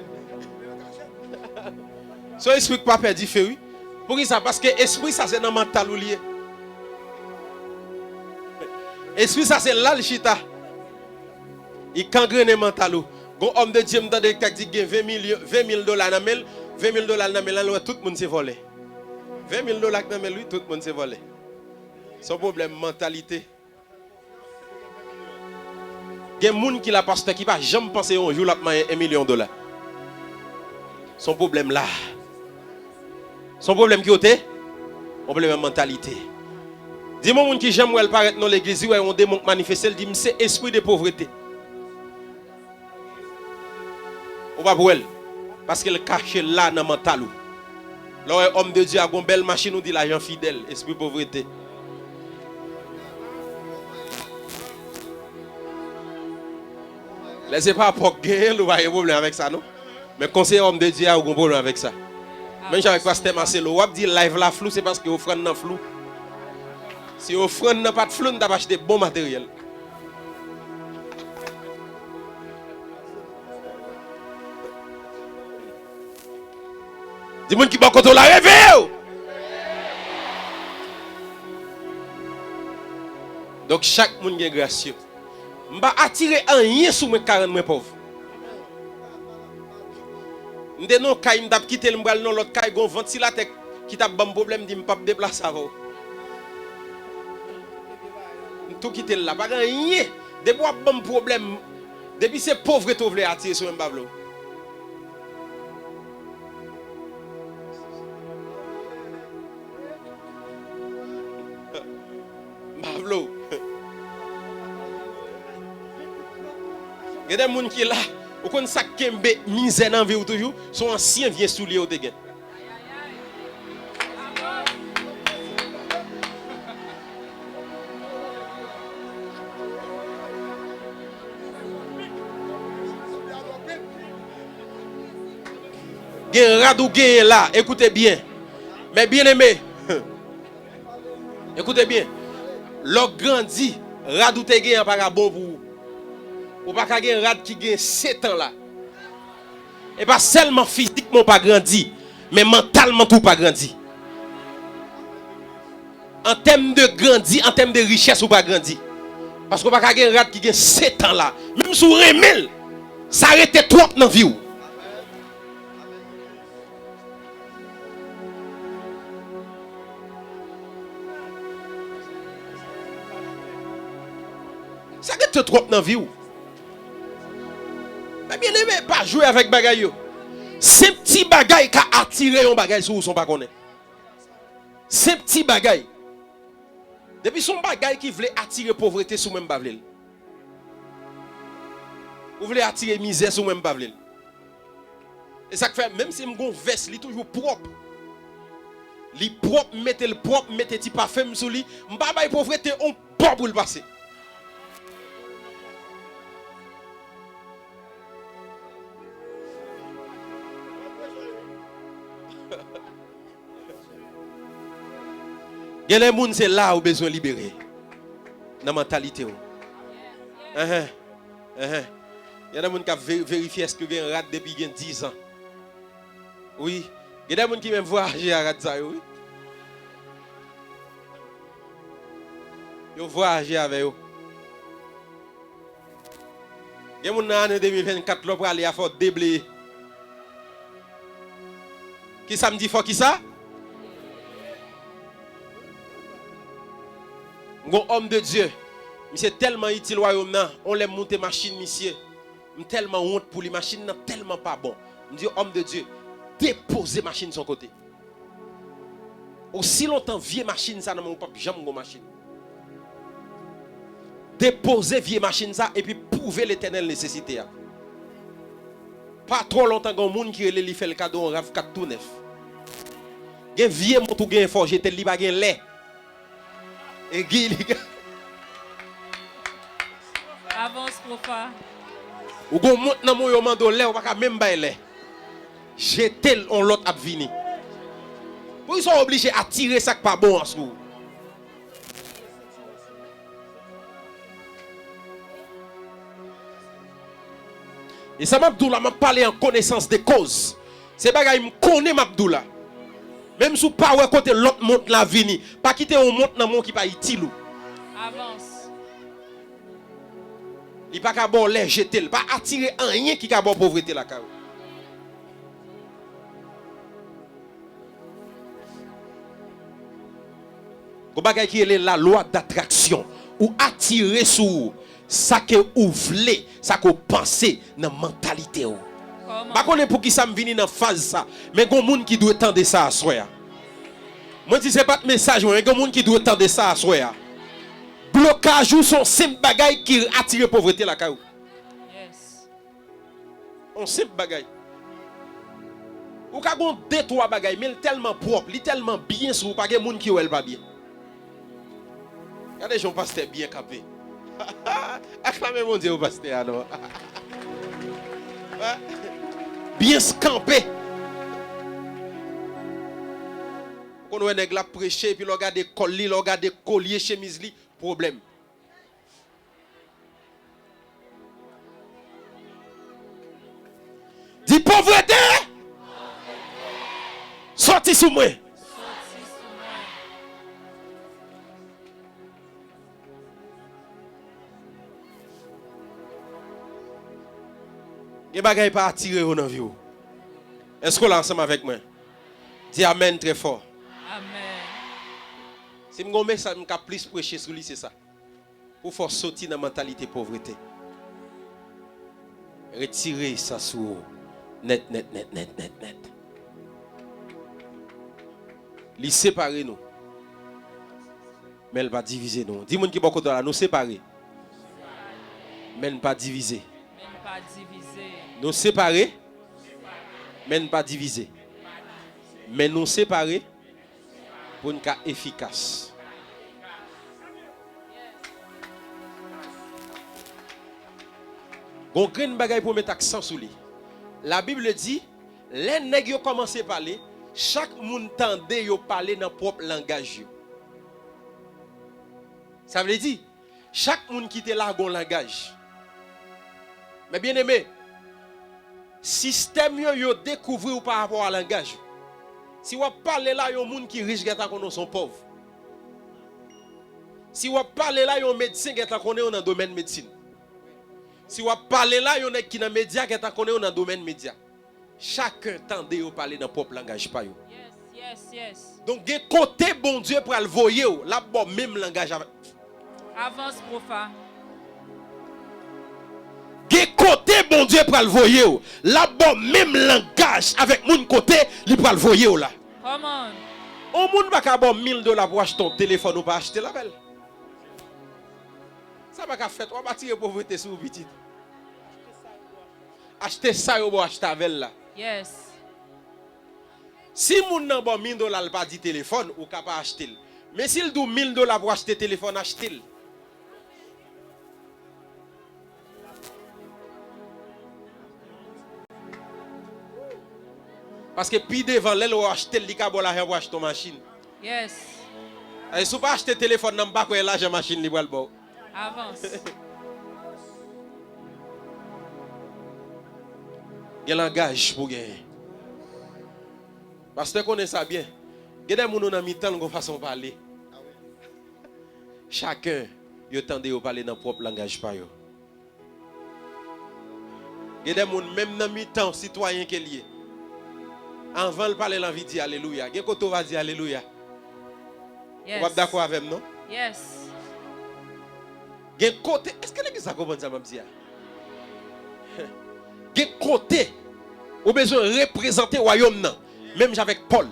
Se yon espri ki pa pè dife, wi. Poukisa? Paske espri sa se nan mantal ou li ye. Espri sa se la l chita. Li kangrennen mantal ou. Gon òm de Dye m tande k t ap di gen ven milyon, ven mil dola nan men l, ven mil dola nan men l, l wè tout moun se vòlè. Ven mil dola k nan men l, wi, tout moun se vòlè. Se yon pwoblèm mantalite. Gen moun ki la, pastè, ki pa janm panse yon jou l ap manyen yon milyon dola. Se yon pwoblèm la. Se yon pwoblèm ki kote? Yon pwoblèm mantalite. Di m yon moun ki janm wè l parèt nan legliz, li wè yon demon k manifeste, l di m se espri de povrete. Ou p ap wè l. Paske l kache la nan mantal ou. Lè w wè òm de Dye a gon bèl machin, ou di lajan fidèl, espri povrete. Lè se pa pòk genyen l, ou pa gen pwoblèm avèk sa, non. Men konseye òm de Dye a, ou gon pwoblèm avèk sa. Menm jan avèk pastè Marcelo, w ap di live la flou, se paske ofrann nan flou. Si ofrann nan pa t flou, n t ap achte bon materyèl. Di moun ki bò kote w la, reveye w! Donk, chak moun gen gras yo. M pa atire anyen sou mwen k ka rann mwen pòv. M te nan yon kay, m t ap kite l, m pral nan lòt kay, gon vantilatè ki t ap ban m pwoblèm, m di m p ap deplase avè w. M tou kite l la, pa gen anyen. Depi w ap ban m pwoblèm, depi se povrete w vle atire sou mwen, m pa vle w. M pa vle w. Gen de moun ki la, ou konn sa k kenbe mizè nan vi w toujou? Se yon ansyen vye soulye w te gen. Gen rad ou genyen la, ekoute byen. Men byeneme, ekoute byen. Lè w grandi, rad ou te genyen an pa ka bon pou ou. Ou pa ka gen rad ki gen setan la. E pa sèlman fizikman ou pa grandi, men mantalman tou ou pa grandi. An tèm de grandi, an tèm de richès, ou pa grandi. Paske w pa ka gen rad ki gen setan la. Menm si w renmen l, sa rete twòp nan vi w. Sa rete twòp nan vi w. Men byeneme, pa jwe avèk bagay yo. Senp ti bagay ka atire yon bagay sou ou san w pa konnen. Senp ti bagay. Depi se yon bagay ki vle atire povrete sou mwen, m pa vle l. Ou vle atire mizè sou mwen, m pa vle l. E sa k fè, menm si m gon vès, li toujou pwòp. Li pwòp, m mete l pwòp, m mete ti pafen m sou li. M pa bay povrete yon bò pou l pase. Gen lè moun se la ou bezwen libere nan mantalite w. Enhen, enhen. Gen de moun k ap ve- verifye èske gen rad depi gen diz an. Wi. Gen de moun ki menm vwayaje a rad sa yo, wi. Yo vwayaje avè yo. Gen moun nan ane de mil vennkat, lè w prale a, fò w debleye. Kisa m di fò kisa? M gon òm de Dye. Misye tèlman itil wayòm nan. On lè m moute machin misye. M tèlman wont pou li. Machin nan tèlman pa bon. M di, òm de Dye, depoze machin sa yon kote. Osi lontan vye machin sa nan men w, ou p ap janm gon machin. Depoze vye machin sa epi pwouve Letènèl nesesite a. Pa twò lontan gen yon moun ki rele, li fè l kado yon rav kat tou nèf. Gen vye mont ou genyen, fò w jete l, li pa gen lè. E gi li gen. Avans, pwofa. Ou gon mont nan men w, yo mande w lè, ou pa ka menm bay lè. Jete l, on lòt ap vini. Poukisa w oblije atire sa k pa bon an sou ou? E sa m ap di w la, m ap pale an konesans de koz. Se bagay m konnen m ap di w la. Menm si w pa wè kote lòt mont la vini, pa kite yon mont nan men w ki pa itil ou. Avans. Li pa ka ba w lè, jete l. Pa atire anyen ki ka ba w povrete lakay ou. Gon bagay ki rele la lwa datraksyon. Ou atire sou ou sa ke ou vle, sa ke w panse nan mantalite w. Kòman? M pa konnen poukisa m vini nan faz sa, men gon moun ki dwe tande sa aswè a. Mwen di se pa t mesaj mwen, men gon moun ki dwe tande sa aswè a. Blokaj ou se yon senp bagay ki atire povrete lakay ou. Yes. On senp bagay. Ou ka gon de twa bagay, men l tèlman pwòp, li tèlman byen sou ou, pa gen moun ki wè l pa byen. Gade jan yon pastè byen kanpe. Aklame Bondye pou pastè a non. Byen kanpe. Ou konn wè nèg la ap preche, epi lè w gade kòl li, lè w gade kolye chemiz li, pwoblèm. Di, povrete, sòti sou mwen. Gen bagay pa atire yo nan vi w. Èske w la ansanm avèk mwen? Di amèn trè fò. Amèn. Si m gon mesaj m ka plis preche sou li, se sa. Pou fè w soti nan mantalite povrete. Retire sa sou ou. Nèt, nèt, nèt, nèt, nèt, nèt. Li separe nou. Men l pa divize nou. Di moun ki bò kote w la, nou separe. Men n pa divize. Men n pa divize. Nou separe. Men n pa divize. Men nou separe. Pou n ka efikas. Gon grenn bagay pou w met aksan sou li. Labib di, lè nèg yo kòmanse pale, chak moun tande yo pale nan pwòp langaj yo. Sa vle di, chak moun ki te la gon langaj. Men byeneme, sistèm yo, yo dekouvri w pa rapò a langaj ou. Si w ap pale la, yon moun ki rich gentan konnen w se yon pòv. Si w ap pale la, yon medsen gentan konnen w nan domèn medsin. Si w ap pale la, yon nèg ki nan medya gentan konnen w nan domèn medya. Chaken tande yo pale nan pwòp langaj pa yo. Yes, yes, yes. Donk, gen kote Bondye pral voye w, l ap ba w menm langaj avèk. Avans, pwofa. Gen kote Bondye pral voye w, l ap ba w menm langaj avèk moun kote li pral voye w la. Come on. On moun pa ka ba w mil dola pou achte yon telefòn ou pa achte l avè l. Sa pa ka fèt, w ap atire povrete sou ou, pitit. Achte sa yo ba w achte avè l la. Yes. Si moun nan ba w mil dola, l pa di telefòn, ou ka pa achte l. Men si l di w mil dola pou achte telefòn, achte l. Paske pi devan, lè l wè w achte l, li ka ba w lajan pou achte yon machin. Yes. E si w pa achte telefòn nan, m pa kwè e lajan machin li pral ba w. Avans. Gen langaj pou genyen. Pastè konnen sa byen. Gen de moun ou nan mitan l gon fason w pale. Chaken, yo tande yo pale nan pwòp langaj pa yo. Gen de moun, menm nan mitan w, sitwayen ke l ye, anvan l pale, l anvi di alelouya. Gen kote w va di alelouya. Ou p ap dakò avè m, non? Yes. Gen kote, èske legliz la konprann sa m ap di a? Gen kote, ou bezwen reprezante wayòm nan, menm jan avèk Pòl.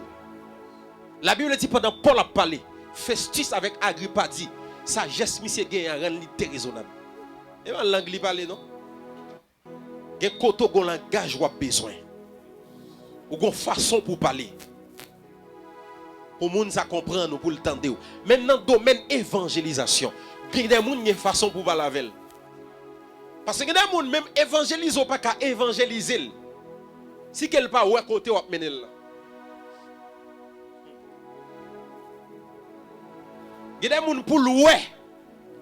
Labib di, pandan Pòl ap pale, Festis avèk Agripa di, sajès misye genyen an rann li derezonab. E pa lang li pale, non. Gen kote w gon langaj w ap bezwen. Ou gon fason pou w pale. Pou moun sa konprann ou, pou l tande w. Menm nan domèn evanjelizasyon, gen de moun gen fason pou w pale avè l. Paske gen de moun, menm evanjelize w pa ka evanjelize l si ke l pa wè kote w ap mennen l lan. Gen de moun pou l wè,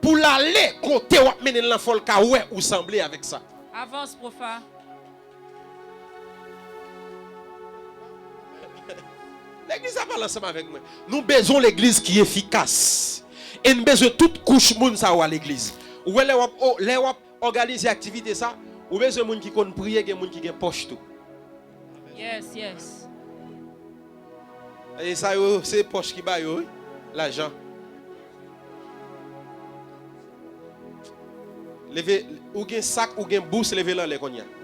pou l ale kote w ap mennen l lan, fò l ka wè ou sanble avèk sa. Avans, Pwofa. Legliz la pale ansanm avèk mwen. Nou bezwen yon legliz ki efikas. E n bezwen tout kouch moun sa yo a legliz. Ou wè lè w ap, o, lè w ap òganize aktivite sa, ou bezwen moun ki konn priye, gen moun ki gen pòch tou. Yes, yes. E sa yo, se pòch ki ba yo, wi. Lajan. Leve, ou gen sak, ou gen bous, leve l anlè kounye a.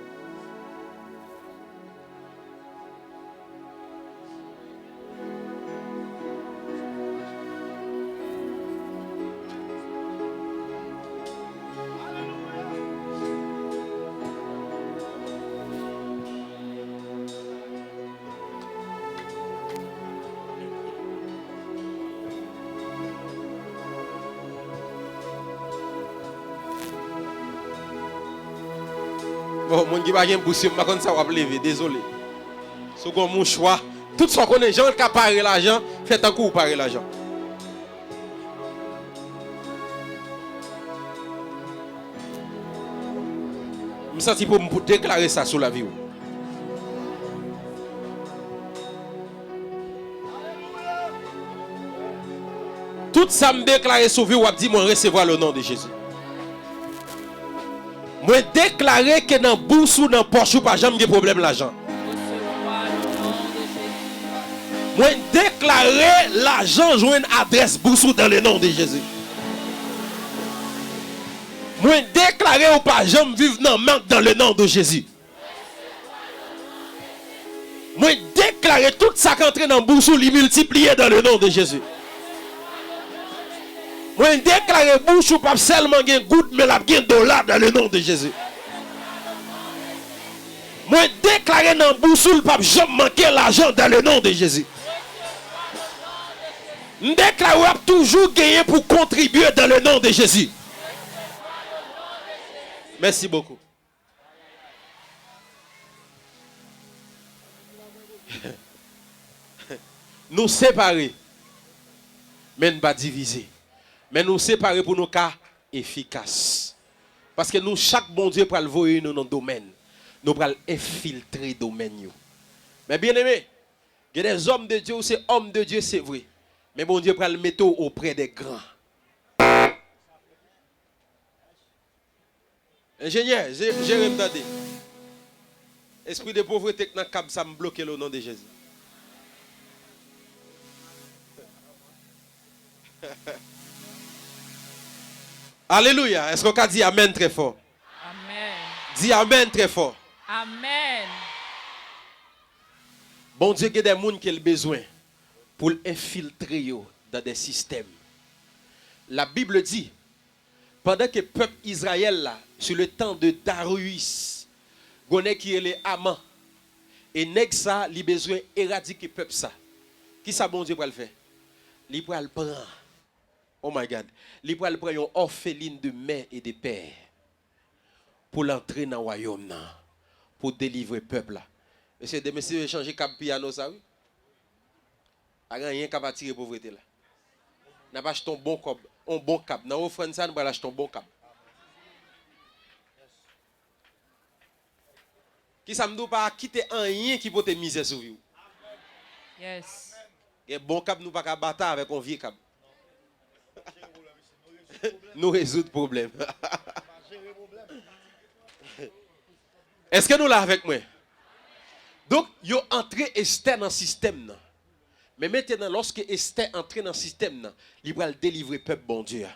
Bon, moun ki pa gen bous yo, m pa konn sa w ap leve, dezole. Si w gon mouchwa, tout sa w konnen, jan w ka pare lajan, fè tankou w pare lajan. M santi pou m pou deklare sa sou lavi w. Tout sa m deklare sou vi w, w ap di, "Mwen resevwa le non de Jezi." Mwen deklare ke nan bous ou, nan pòch ou, pa janm gen pwoblèm lajan. Mwen deklare lajan jwenn adrès bous ou dans le nom de Jésus. Mwen deklare ou pa janm viv nan mank dans le nom de Jésus. Mwen deklare tout sa k antre nan bous ou, li miltipliye dans le nom de Jésus. Mwen deklare bous ou p ap sèlman gen goud, men l ap gen dola dans le nom de Jésus. Mwen deklare nan bous ou, l p ap janm manke lajan dans le nom de Jésus. M deklare w ap toujou genyen pou kontribye dans le nom de Jésus. Merci beaucoup. Nou separe, men n pa divize. Men nou separe pou nou ka efikas. Paske nou chak, Bondye pral voye nou nan domèn. Nou pral enfiltre domèn yo. Men byeneme, gen des hommes de Dieu, ou se homme de Dieu, se vre. Men Bondye pral mete w auprès des grands. Enjenyè, je-, jere m tande. Espri de povrete k nan kab sa, m bloke l o non de Jezi. Alelouya. Èske w ka di amèn trè fò? Amèn. Di amèn trè fò. Amèn. Bondye gen de moun ke l bezwen pou l enfiltre yo dans des systèmes. La Bible dit, pandan ke pèp Izrayèl la, sou le tan de Darius, gon nèg ki rele Aman. E nèg sa, li bezwen eradike pèp sa. Kisa Bondye pral fè? Li pral pran, oh my God, li pral pran yon orpheline de mère et de père pou l antre nan wayòm nan, pou delivre pèp la. Mesye, demen si yo chanje kab piyano sa, wi. Pa gen anyen k ap atire povrete la. N ap achte yon bon kòb, yon bon kab. Nan ofrann sa, nou pral achte yon bon kab. Kisa m di w, pa kite anyen ki pote mizè sou vi w. Yes. Gen bon kab, nou pa ka bata avèk yon vye kab. Nou rezoud pwoblèm. Èske nou la avèk mwen? Donk, yo antre Estè nan sistèm nan. Men mentnan, lòske Estè antre nan sistèm nan, li pral delivre pèp Bondye a.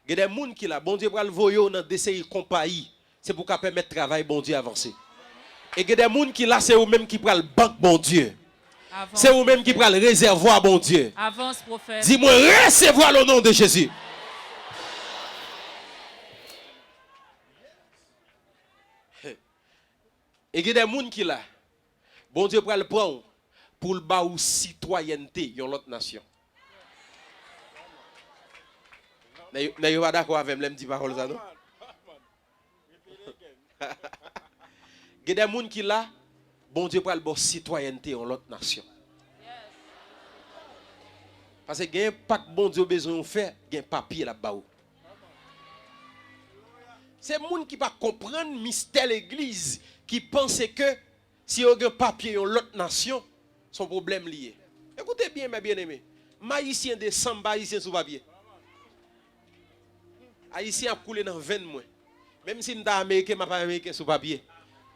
Gen de moun ki la, Bondye pral voye w nan de seri konpayi, se pou ka pèmèt travay Bondye avanse. E gen de moun ki la, se ou menm ki pral bank Bondye. Avans, se ou menm ki pwofèt. Pral rezèvwa Bondye. Avans, pwofèt. Di mwen, resevwa l o non de Jezi. E gen de moun ki la, Bondye pral pran w pou l ba w sitwayènte yon lòt nasyon. Nèg yo, nèg yo pa dakò avè m lè m di pawòl sa, non? Gen de moun ki la, Bondye pral ba w sitwayènte yon lòt nasyon. Paske gen pa k Bondye bezwen w fè, gen papye l ap ba w. Se moun ki pa konprann mistè legliz, ki panse ke si yo gen papye yon lòt nasyon, se yon pwoblèm li ye. Ekoute byen, mè byeneme. M ayisyen de san, m pa ayisyen sou papye. Ayisyen ap koule nan venn mwen. Menm si m ta ameriken, m ap ameriken sou papye.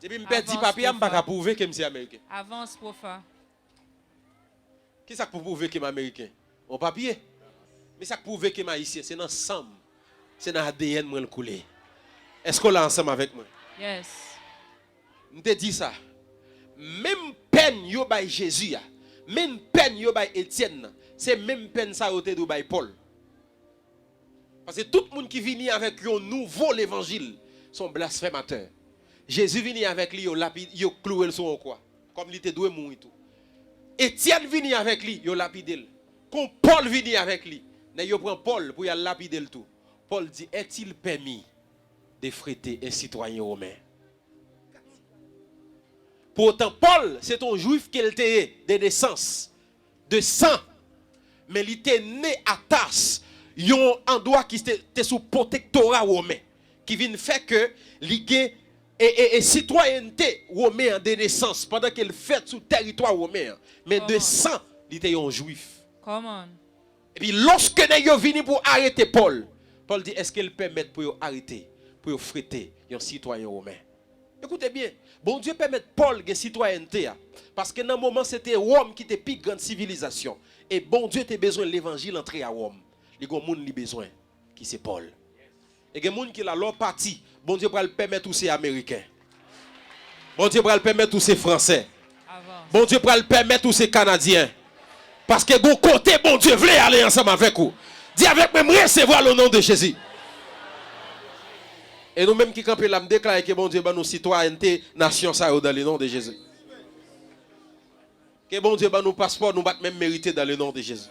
Depi m pèdi papye a, m pa ka pwouve ke m se ameriken. Avans, pwofèt. Ki sa k pou pwouve ke m ameriken? Yon papye. Men sa k pwouve ke m ayisyen, se nan san m. Se nan A D N mwen l koule. Èske w la ansanm avèk mwen? Yes. M te di sa. Menm pèn yo bay Jezi a, menm pèn yo bay Etyèn nan, se menm pèn sa yo te dwe bay Pòl. Paske tout moun ki vini avèk yon nouvo levanjil, se yon blasfèmatè. Jezi vini avèk li, yo lapi-, yo klouwe l sou yon kwa, kòm li te dwe mouri tou. Etyèn vini avèk li, yo lapide l. Kon Pòl vini avèk li, nèg yo pran Pòl pou y al lapide l tou. Pòl di, est-il permis de fouetter un citoyen romain? Poutan, Pòl, se te yon jwif ke l te ye, de nesans, de san. Men li te ne a Tas, yon andwa ki te, te sou pwotektora women, ki vin fè ke li gen e, e, e sitwayènte women an de nesans, pandan ke l fèt sou tèritwa women an. Men de san, li te yon jwif. Epi lòske nèg yo vini pou arete Pòl, Pòl di, èske l pèmèt pou yo arete, pou yo fouete yon sitwayen women? Ekoute byen, Bondye pèmèt Pòl gen sitwayènte a, paske nan moman se te Wòm ki te pi grann sivilizasyon, e Bondye te bezwen levanjil antre a Wòm. Li gon moun li bezwen, ki se Pòl. E gen moun ki la, lè w pati, Bondye pral pèmèt ou se ameriken. Bondye pral pèmèt ou se fransè. Bondye pral pèmèt ou se kanadyen. Paske gon kote Bondye vle ale ansanm avèk ou. Di avèk mwen, m resevwa l o non de Jezi. E nou menm ki kanpe la, m deklare ke Bondye ban nou sitwayènte nasyon sa yo dans le nom de Jésus. Ke Bondye ban nou paspò nou pa t menm merite dans le nom de Jésus.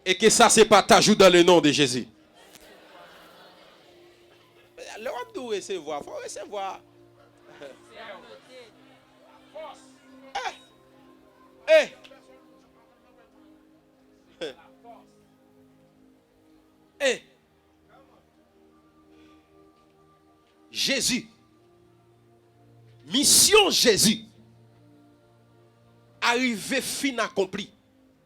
E ke sa se pataj ou dans le nom de Jésus. Lè w ap di w resevwa, fò w resevwa. Eh! Eh! Eh! Jezi. Misyon Jezi arive fin akonpli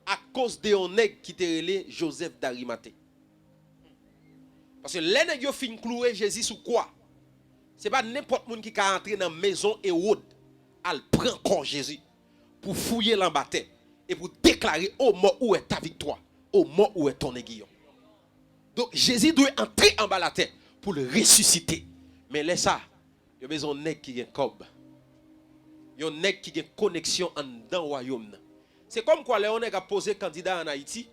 akoz de yon nèg ki te rele Jozèf Darimate. Paske lè nèg yo fin klouwe Jezi sou kwa, se pa nenpòt moun ki ka antre nan mezon Ewòd al pran kò Jezi pou fouye l anba tè e pou deklare, ô mort, où est ta victoire? Ô mort, où est ton aiguillon? Donk, Jezi dwe antre anba latè pou l resisite. Men lè sa, yo bezwen yon nèg ki gen kòb. Yon nèg ki gen koneksyon anndan wayòm nan. Se kòmkwa lè yon nèg ap poze kandida ann Ayiti,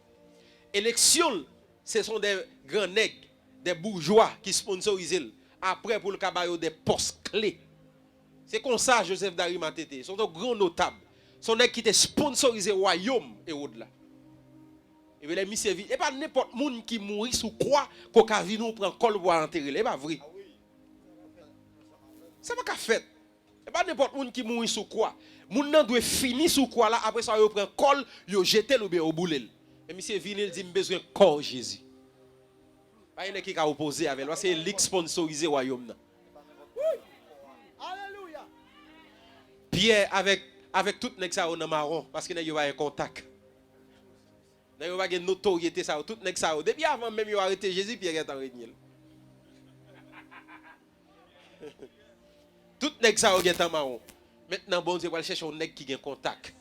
eleksyon l, se son de gran nèg, de boujwa ki sponsorize l, apre pou l ka ba yo de pòs kle. Se konsa Jozèf Darimate te ye. Se yon gran notab. Se yon nèg ki te sponsorize wayòm Ewòd la. Epi lè misye vin, e pa nenpòt moun ki mouri sou kwa ke w ka vini w pran kò l pou w al antere l. E pa vre. Sa pa ka fèt. E pa nenpòt moun ki mouri sou kwa. Moun nan dwe fini sou kwa la, apre sa yo pran kò l, yo jete l oubyen yo boule l. E misye vini, l di, "M bezwen kò Jezi." Pa gen nèg ki ka opoze avè l, paske se li k sponsorize wayòm nan. Pyè avèk, avèk tout nèg sa yo nan mawon, paske nèg yo pa gen kontak. Nèg yo pa gen notoryete sa yo, tout nèg sa yo. Depi avan menm yo arete Jezi, Pyè gentan renye l. Tout nèg sa yo gentan mawon. Mentnan, Bondye pral chèche yon nèg ki gen kontak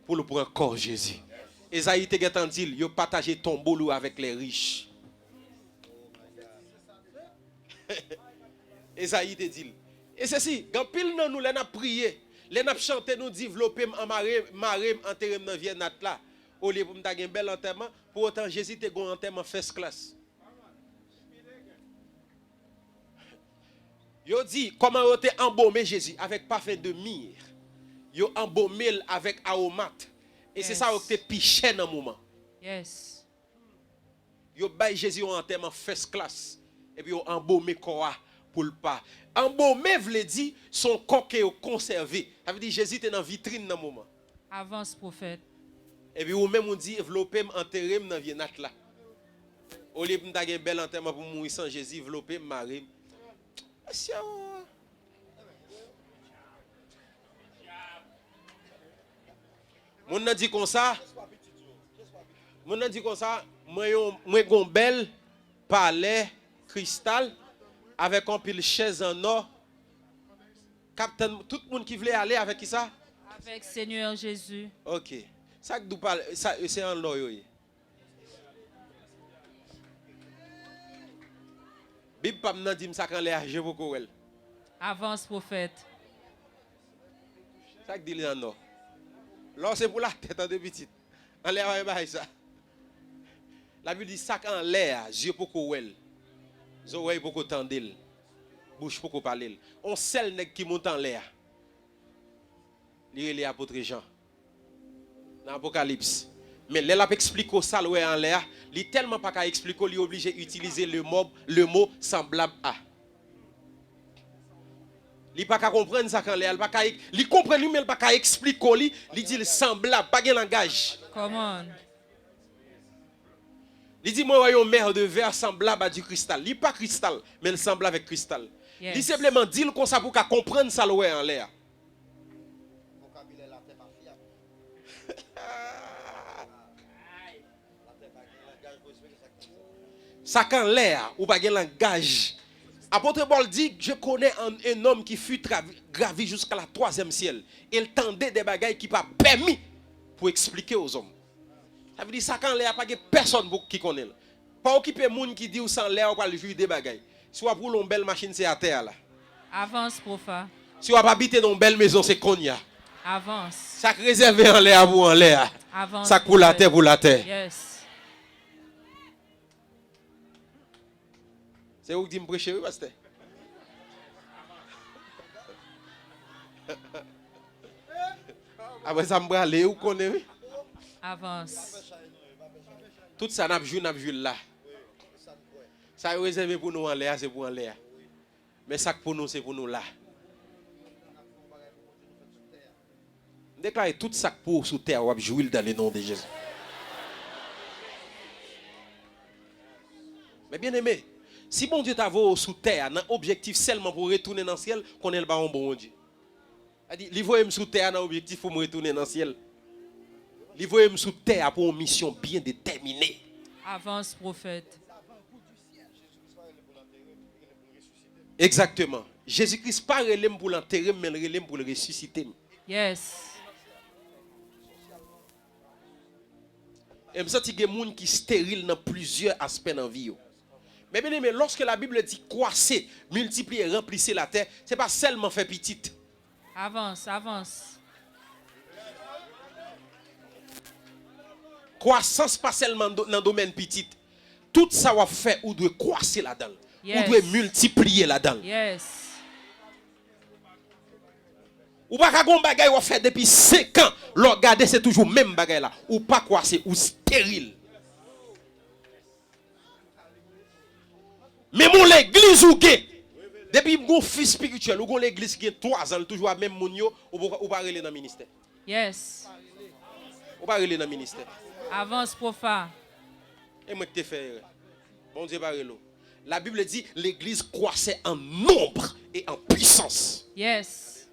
pou l pran kò Jezi. Ezayi te gentan di l, yo pataje tonbo l avèk lè rich. Ezayi te di l. E sesi, gen anpil nan nou, lè n ap priye, Lè n ap chante, nou di, vlope m, anmare, mare m, antere m nan vye nat la. Olye pou m ta gen bèl antèman, pou otan Jezi te gen yon antèman first class. Yo di, kòman yo te anbome Jezi avèk pafen de mir. Yo anbome l avèk awomat. E se sa yo ki te pi chè nan moman. Yes. Yo bay Jezi yon antèman first class. Epi yo anbome kò a pou l pa. Anbome vle di, se yon kò ke yo konsève. Sa vle di, Jezi te nan vitrin nan moman. Avans, pwofèt. Epi ou menm ou di, vlope m, antere m nan vye nat la. Olye pou m ta gen bèl antèman pou m mouri san Jezi, vlope m, mare m. Mesye o. Moun nan di konsa, moun nan di konsa, mwen yon, mwen gon bèl palè kristal avèk anpil chèz an nò. K ap tann tout moun ki vle ale avèk kisa? Avèk Senyè Jezi. Ok. Sa k dou palè, sa, se an lò yo ye. Bib pa m nan di m sa k anlè a, je poko wè l. Avans, pwofèt. Sa k di li an nò? Lò se pou latè, tande pitit. Anlè a pa gen bagay sa. Labib di sa k anlè a, zye poko wè l. Zòrèy poko tande l. Bouch poko pale l. On sèl nèg ki monte anlè a. Li rele apot Jan. Nan Apokalips. Men lè l ap eksplike w sa l wè anlè a, li tèlman pa ka eksplike w, li oblije itilize le mo, le mo sanblab a. Li pa ka konprann sa k anlè a, li pa ka, li konprann wi, men l pa ka eksplike w li, li di l sanblab, pa gen langaj. Come on. Li di, mwen wè yon mer de verre semblable à du cristal. Li pa kristal, men l sanble avèk kristal. Li senpleman di l konsa pou w ka konprann sa l wè anlè a. Vokabilè latè pa fyab. Sa k anlè a, ou pa gen langaj. Apôtre Paul dit, je connais un, un homme qui fut travi- gravi jusqu'à la troisième ciel. E l tande de bagay ki pa pèmi pou eksplike aux hommes. Sa vle di sa k anlè a pa gen pèsòn pou ki konnen l. Pa okipe moun ki di w se anlè a ou pral jwi de bagay. Si w ap woule yon bèl machin, se atè a la. Avans, pwofèt. Si w ap abite nan yon bèl mezon, se kounye a. Avans. Sa k rezève anlè a pou anlè a. Avans, pwofèt. Sa k pou latè pou latè. Yes. Se ou k di m preche wi, pastè. Apre sa m prale, ou konnen wi. Avans. Tout sa n ap jwi, n ap jwi l la. Sa yo rezève pou nou anlè a, se pou anlè a. Men sa k pou nou, se pou nou la. M deklare tout sa k pou ou sou tè a, w ap jwi l dans le nom de Jésus. Men byeneme, si Bondye ta voye w sou tè a nan objektif sèlman pou w retounen nan syèl, konnen l pa yon bon Bondye. Sa di, li voye m sou tè a nan objektif pou m retounen nan syèl. Li voye m sou tè a pou yon misyon byen detèmine. Avans, pwofèt. Egzakteman. Jezi Kris pa rele m pou l antere m, men l rele m pou l resisite m. Yes. E m santi gen moun ki steril nan plizyè aspè nan vi yo. Men byeneme, lòske Labib di kwase, miltipliye, ranplise latè, se pa sèlman fè pitit. Avans, avans. Kwasans pa sèlman do- nan domèn pitit. Tout sa w ap fè, ou dwe kwase ladan l. Ou dwe miltipliye ladan l. Yes. Ou pa ka gon bagay w ap fè depi senk an, lè w gade se toujou menm bagay la. Ou pa kwase, ou steril. Menm yon legliz ou gen, depi gon fi espirityèl, ou gon legliz ki gen twa zan, li toujou a menm moun yo, ou pa, ou pa rele nan ministè. Yes. Ou pa rele nan ministè. Avans, pwofèt. E mwen ki te fè erè. Bondye pa rele w. Labib di, l'église croissait en nombre et en puissance. Yes.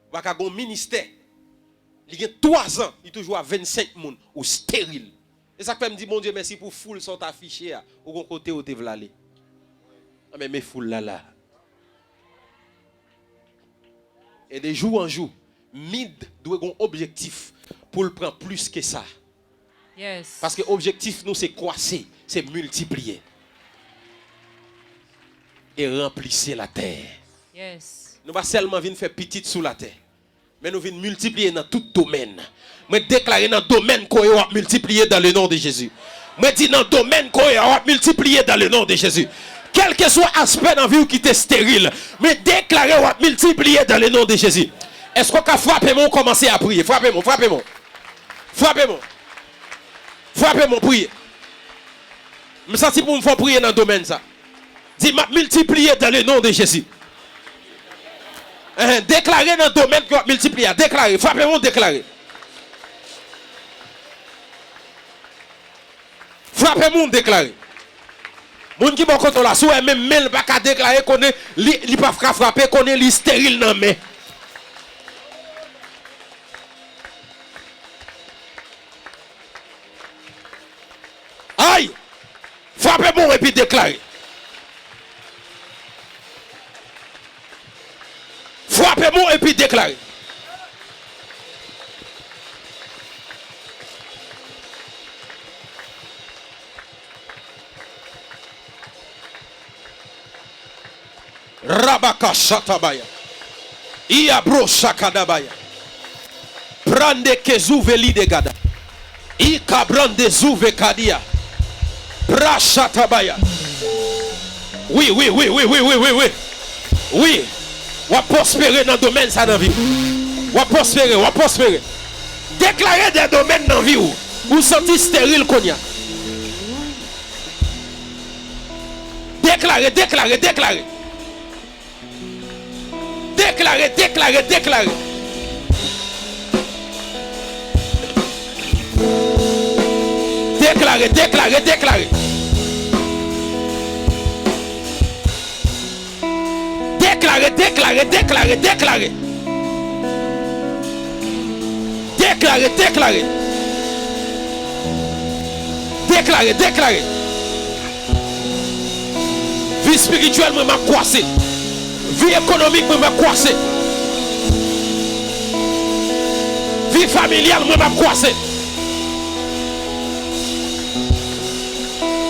Ou pa ka gon ministè. Li gen twa zan, li toujou a vennsenk moun, ou steril. E sa k fè m di Bondye mèsi pou foul sa w t afiche a, ou gon kote ou te vle ale. Anben, men foul la la. E de jou an jou, mid dwe gon objektif pou l pran plis ke sa. Yes. Paske objektif nou se kwase, se miltipliye. E ranplise latè. Yes. Nou pa sèlman vin fè pitit sou latè, men nou vin miltipliye nan tout domèn. Mwen deklare nan domèn ke w ye w ap miltipliye dans le nom de Jésus. Mwen di nan domèn ke w ye a w ap miltipliye dans le nom de Jésus. Kèlkeswa aspè nan vi w ki te steril, mwen deklare w ap miltipliye dans le nom de Jésus. Èske w ka frape men w kòmanse a priye? Frape men w, frape men w. Frape men w. Frape men w, priye. M santi pou m fè w priye nan domèn sa. Di, "M ap miltipliye dans le nom de Jésus." Enhen, deklare nan domèn ke w ap miltipliye a. Deklare. Frape moun, deklare. Frape moun, deklare. Moun ki bò kote w la, si w wè menm men l pa ka deklare, konnen li, li pa ka frape, konnen li steril nan men. Ay! Frape men w epi deklare. Frape men w epi deklare. Rabakashatabaya. Iyabroshakadabaya. Prande kezuveli degada. Ikabrande zuvekadia. Prashatabaya. Wi, wi, wi, wi, wi, wi, wi, wi. Wi. W ap pwospere nan domèn sa nan vi w. W ap pwospere, w ap pwospere. Deklare de domèn nan vi w. Ou santi steril kounye a. Deklare, deklare, deklare. Deklare, deklare, deklare. Deklare, deklare, deklare. Deklare, deklare, deklare, deklare. Deklare, deklare. Deklare, deklare. Vi espirityèl mwen m ap kwase. Vi ekonomik mwen m ap kwase. Vi familyal mwen m ap kwase.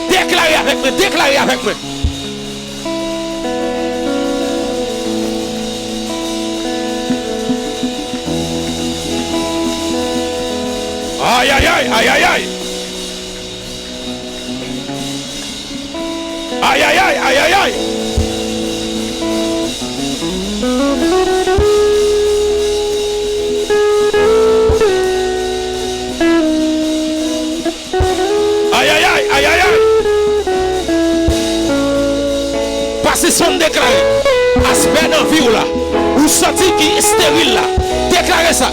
Deklare avèk mwen, deklare avèk mwen. Ayayay, ayayay. Ayayay, ayayay. Ayayay, ayayay. Pa sispann deklare. Aspè nan vi w la, ou santi ki esteril la, deklare sa.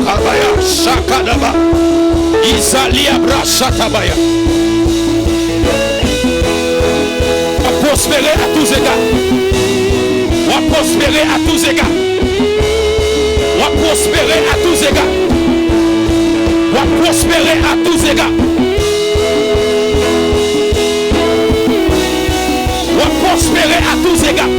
Kabaya, shakadaba, izalia brashatabaya. W ap pwospere à tous égards. W ap pwospere à tous égards. W ap pwospere à tous égards. W ap pwospere à tous égards. W ap pwospere à tous égards.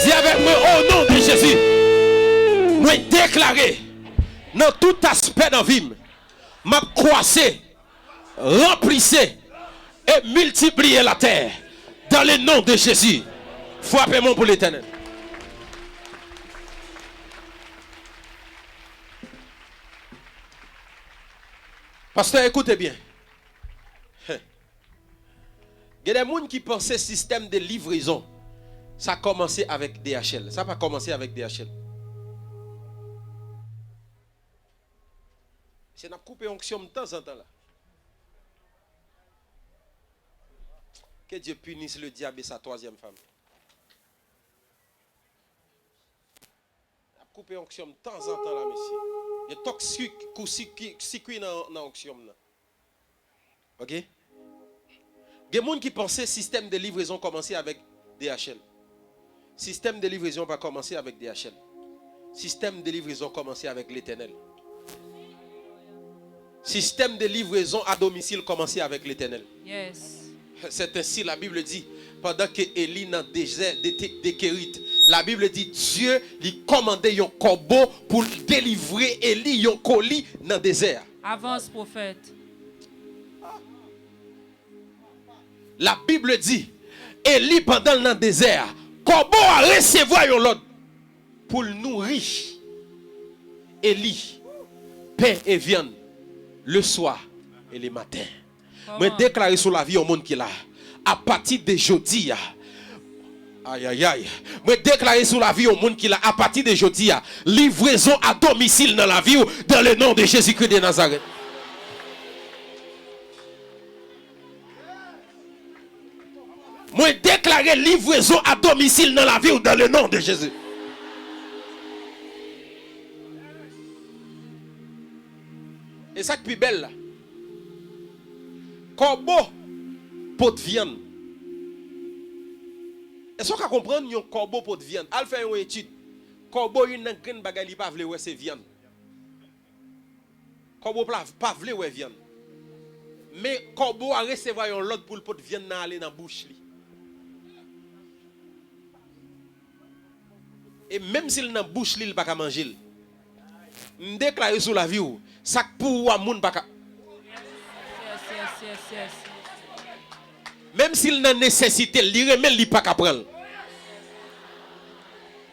Di avèk mwen, o non de Jezi, mwen deklare nan tout aspè nan vi m, m ap kwase, ranplise e miltipliye latè dans le nom de Jésus. Frape men w pou Letènèl. Pastè, ekoute byen. Gen de moun ki panse sistèm de livrezon sa kòmanse avèk D H L. Sa pa kòmanse avèk D H L. Se n ap koupe onksyon m tanzantan la. Que Dieu punisse le diable et sa troisième femme. Ap koupe onksyon m tanzantan la, mesye. Gen toksik, kou sikwi, sikwi nan, nan onksyon m nan. Ok? Gen moun ki panse sistèm de livrezon kòmanse avèk D H L. Sistèm de livrezon pa kòmanse avèk D H L. Sistèm de livrezon kòmanse avèk Letènèl. Sistèm de livrezon a domisil kòmanse avèk Letènèl. Yes. C'est ainsi la Bible dit, pandan ke Eli nan dezè de, de Kerit, la Bible dit Dye li kòmande yon kòbo pou l delivre Eli yon koli nan dezè a. Avans pwofèt. La Bible dit Eli pandan l nan dezè a, kòbo a resevwa yon lòd pou l nouri Eli pen e vyann le swa e le maten. Mwen deklare sou lavi yon moun ki la, apati de jodi a, ayayay, mwen deklare sou lavi yon moun ki la, apati de jodi a, livrezon a domisil nan lavi w, dans le nom de Jésus-Christ de Nazareth. Mwen deklare livrezon a domisil nan lavi w dans le nom de Jésus. E sa k pi bèl la, kòbo pot vyann. Èske w ka konprann yon kòbo pot vyann? Al fè yon etid. Kòbo youn nan grenn bagay li pa vle wè se vyann. Kòbo pa vle wè vyann. Men kòbo a resevwa yon lòd pou l pot vyann nan ale nan bouch li. E menm si l nan bouch li, li pa ka manje l. M deklare sou lavi w, sa k pou ou a moun pa ka. Menm si l nan nesesite l, li renmen l, li pa ka pran l.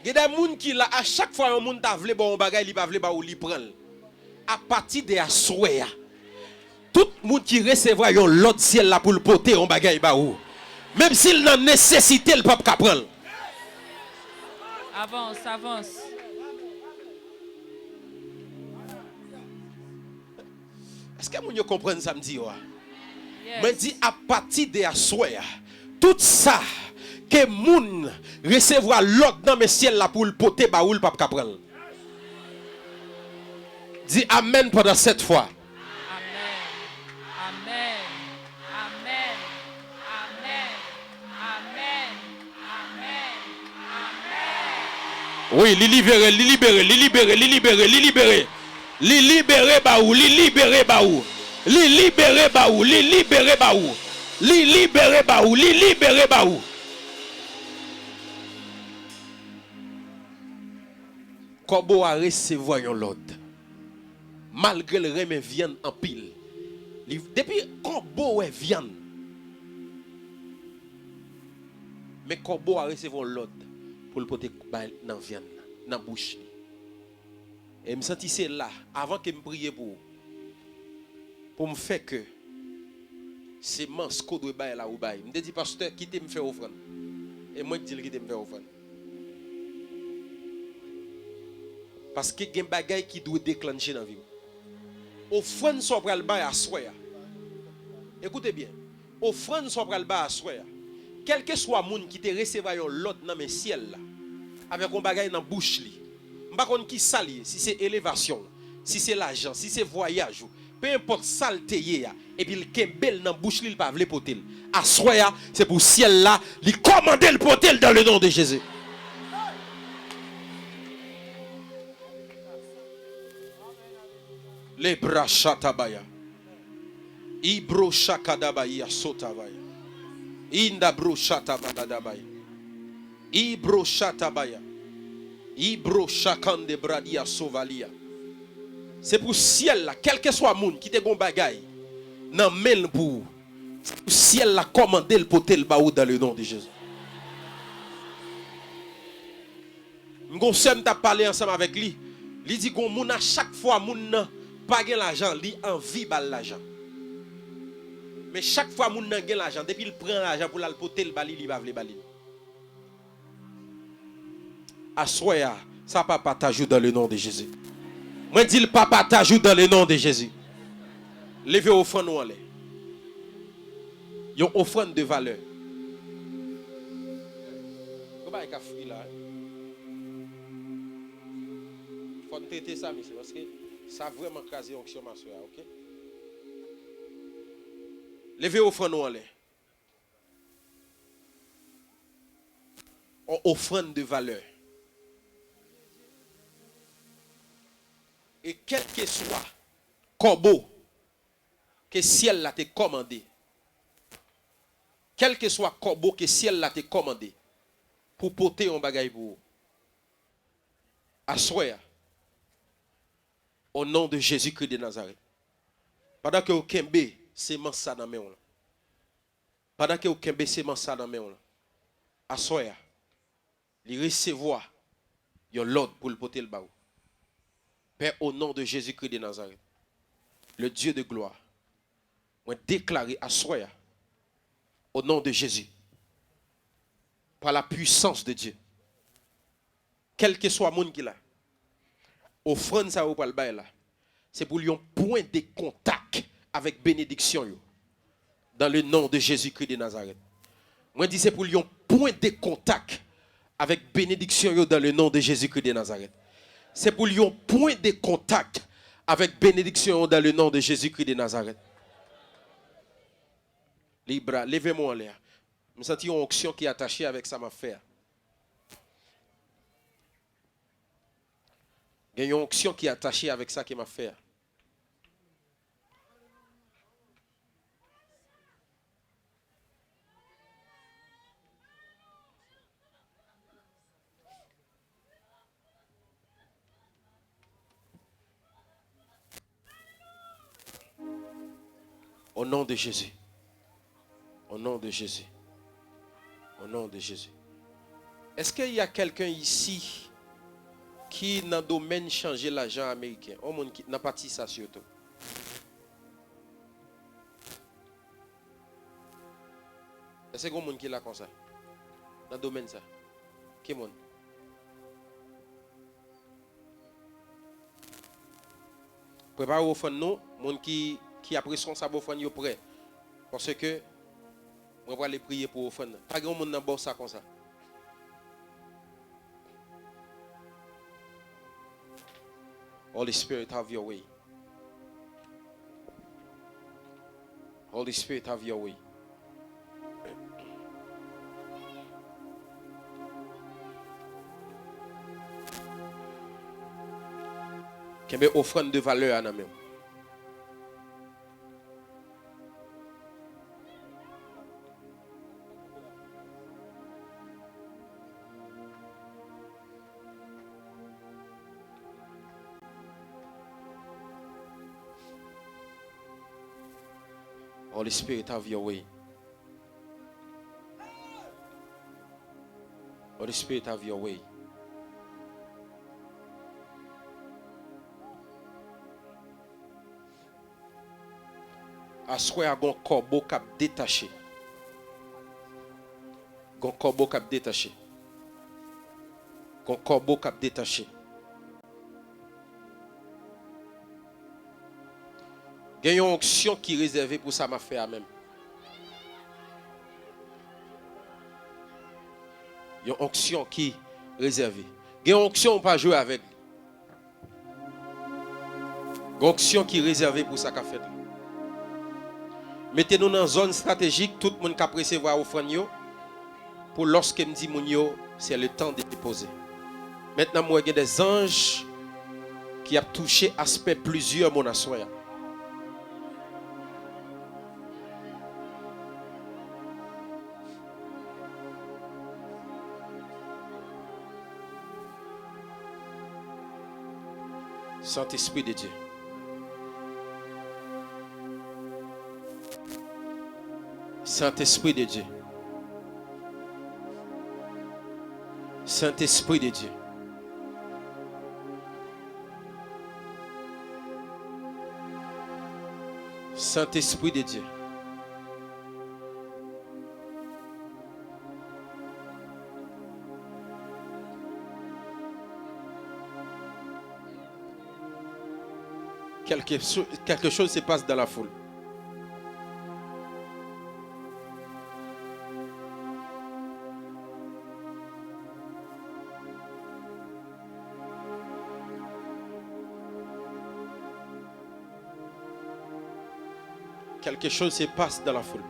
Gen de moun ki la, a chak fwa yon moun ta vle ba w yon bagay, li pa vle ba ou, li pran l. Apati de aswè a, tout moun ki resevwa yon lòd syèl la pou l pote yon bagay ba ou, menm si l nan nesesite, l p ap ka pran l. Avans, avans. Èske moun yo konprann sa m di yo a? Mwen di apati de aswè a, tout sa ke moun resevwa lòd nan men syèl la pou l pote ba ou, l p ap ka pran l. Di amèn pandan sèt fwa. Amèn. Amèn. Amèn. Amèn. Amèn. Amèn. Amèn. Wi, li libere, li libere, li libere, li libere, li libere. Li libere ba ou, li libere ba ou. Li libere ba ou, li libere ba ou. Li libere ba ou, li libere ba ou. Kòbo a resevwa yon lòd. Malgre l renmen vyann anpil, li, depi kòbo wè vyann, men kòbo a resevwa yon lòd pou l pote bay nan vyann nan, nan bouch li. E m santi se la, avan ke m priye pou ou, pou m fè ke semans ke w dwe bay la ou bay. M te di pastè kite m fè ofrann. E mwen k di l kite m fè ofrann. Paske gen bagay ki dwe deklanche nan vi w. Ofrann sa w pral bay aswè a. Ekoute byen. Ofrann sa w pral bay aswè a. Kèlkeswa moun ki te resevwa yon lòd nan men syèl la, avèk yon bagay nan bouch li, m pa konn ki sa l ye, si se elevasyon w, si se lajan, si se vwayaj ou, pe enpòt sa l te ye a, epi l kenbe l nan bouch li, l pa vle pote l. Aswè a, se pou syèl la, li kòmande l pote l dans le nom de Jésus. Lebra shatabaya. Ibro shakadabaya sotavaya. Inda bro shatabadadabaya. Ibro shatabaya. Ibro shakande bradia sovalia. Se pou syèl la, kèlkeswa moun ki te gon bagay nan men l pou ou, se pou syèl la kòmande l pote l ba ou dans le nom de Jésus. M gon sè m t ap pale ansanm avèk li. Li di gon moun a chak fwa moun nan pa gen lajan, li anvi ba l lajan. Men chak fwa moun nan gen lajan, depi l pran lajan pou l al pote l ba li, li pa vle ba li l. Aswè a, sa pa pataj ou dans le nom de Jésus. Mwen di l pa pataj ou dans le nom de Jésus. Leve ofrann ou anlè. Yon ofrann de valè. Bay ka fri la. Fò n trete sa, mesye, paske sa vrèman kraze onksyon m aswè a, oke? Leve ofrann ou anlè. On ofrann de valè. E kèlkeswa kòbo ke syèl la te kòmande, kèlkeswa kòbo ke syèl la te kòmande pou pote yon bagay pou ou, aswè a, o non de Jezikri de Nazarèt, pandan ke w kenbe semans sa nan men w lan, pandan ke w kenbe semans sa nan men w lan, aswè a, li resevwa yon lòd pou l pote l ba ou. Pè, o non de Jezikri de Nazarèt, le Dieu de gloire, mwen deklare aswè a, o non de Jezi, pa la pwisans de Dye, kèlkeswa moun ki la, ofrann sa yo pral bay la, se pou l yon pwen de kontak avèk benediksyon yo. Dans le nom de Jésus-Christ de Nazareth. Mwen di se pou l yon pwen de kontak avèk benediksyon yo dans le nom de Jésus-Christ de Nazareth. Se pou l yon pwen de kontak avèk benediksyon yo dans le nom de Jésus-Christ de Nazareth. Libra, leve men w anlè a. M santi yon onksyon ki atache avèk sa m ap fè a. Gen yon onksyon ki atache avèk sa ke m ap fè a. Au nom de Jésus. Au nom de Jésus. Au nom de Jésus. Est-ce qu'il y a quelqu'un ici ki nan domèn chanje lajan ameriken? Yon moun ki nan pati sa sitou. Èske gen moun ki la konsa? Nan domèn sa? Ki moun? Prepare ofrann nou, moun ki, ki ap responsab ofrann yo prè. Paske mwen prale priye pou ofrann nan. Pa gen yon moun nan bò sa konsa. Holy Spirit, have your way. Holy Spirit, have your way. Kenbe ofrann de valè a nan men w. Holy Spirit, have your way. Holy Spirit, have your way. Aswè a, gon kòbo k ap detache. Gon kòbo k ap detache. Gon kòbo k ap detache. Gen yon onksyon ki rezève pou sa m ap fè a menm. Yon onksyon ki rezève. Gen yon onksyon ou pa jwe avèk li. Gen onksyon ki rezève pou sa k ap fèt la. Mete nou nan zòn estratejik, tout moun k ap resevwa ofrann yo, pou lòske m di moun yo, c'est le temps de déposer. Mentnan, m wè gen de zanj ki ap touche aspè plizyè moun aswè a. Sentespri de Dye. Sentespri de Dye. Sentespri de Dye. Sentespri de Dye. Quelque, cho- quelque chose se passe dans la foule. Quelque chose se passe dans la foule.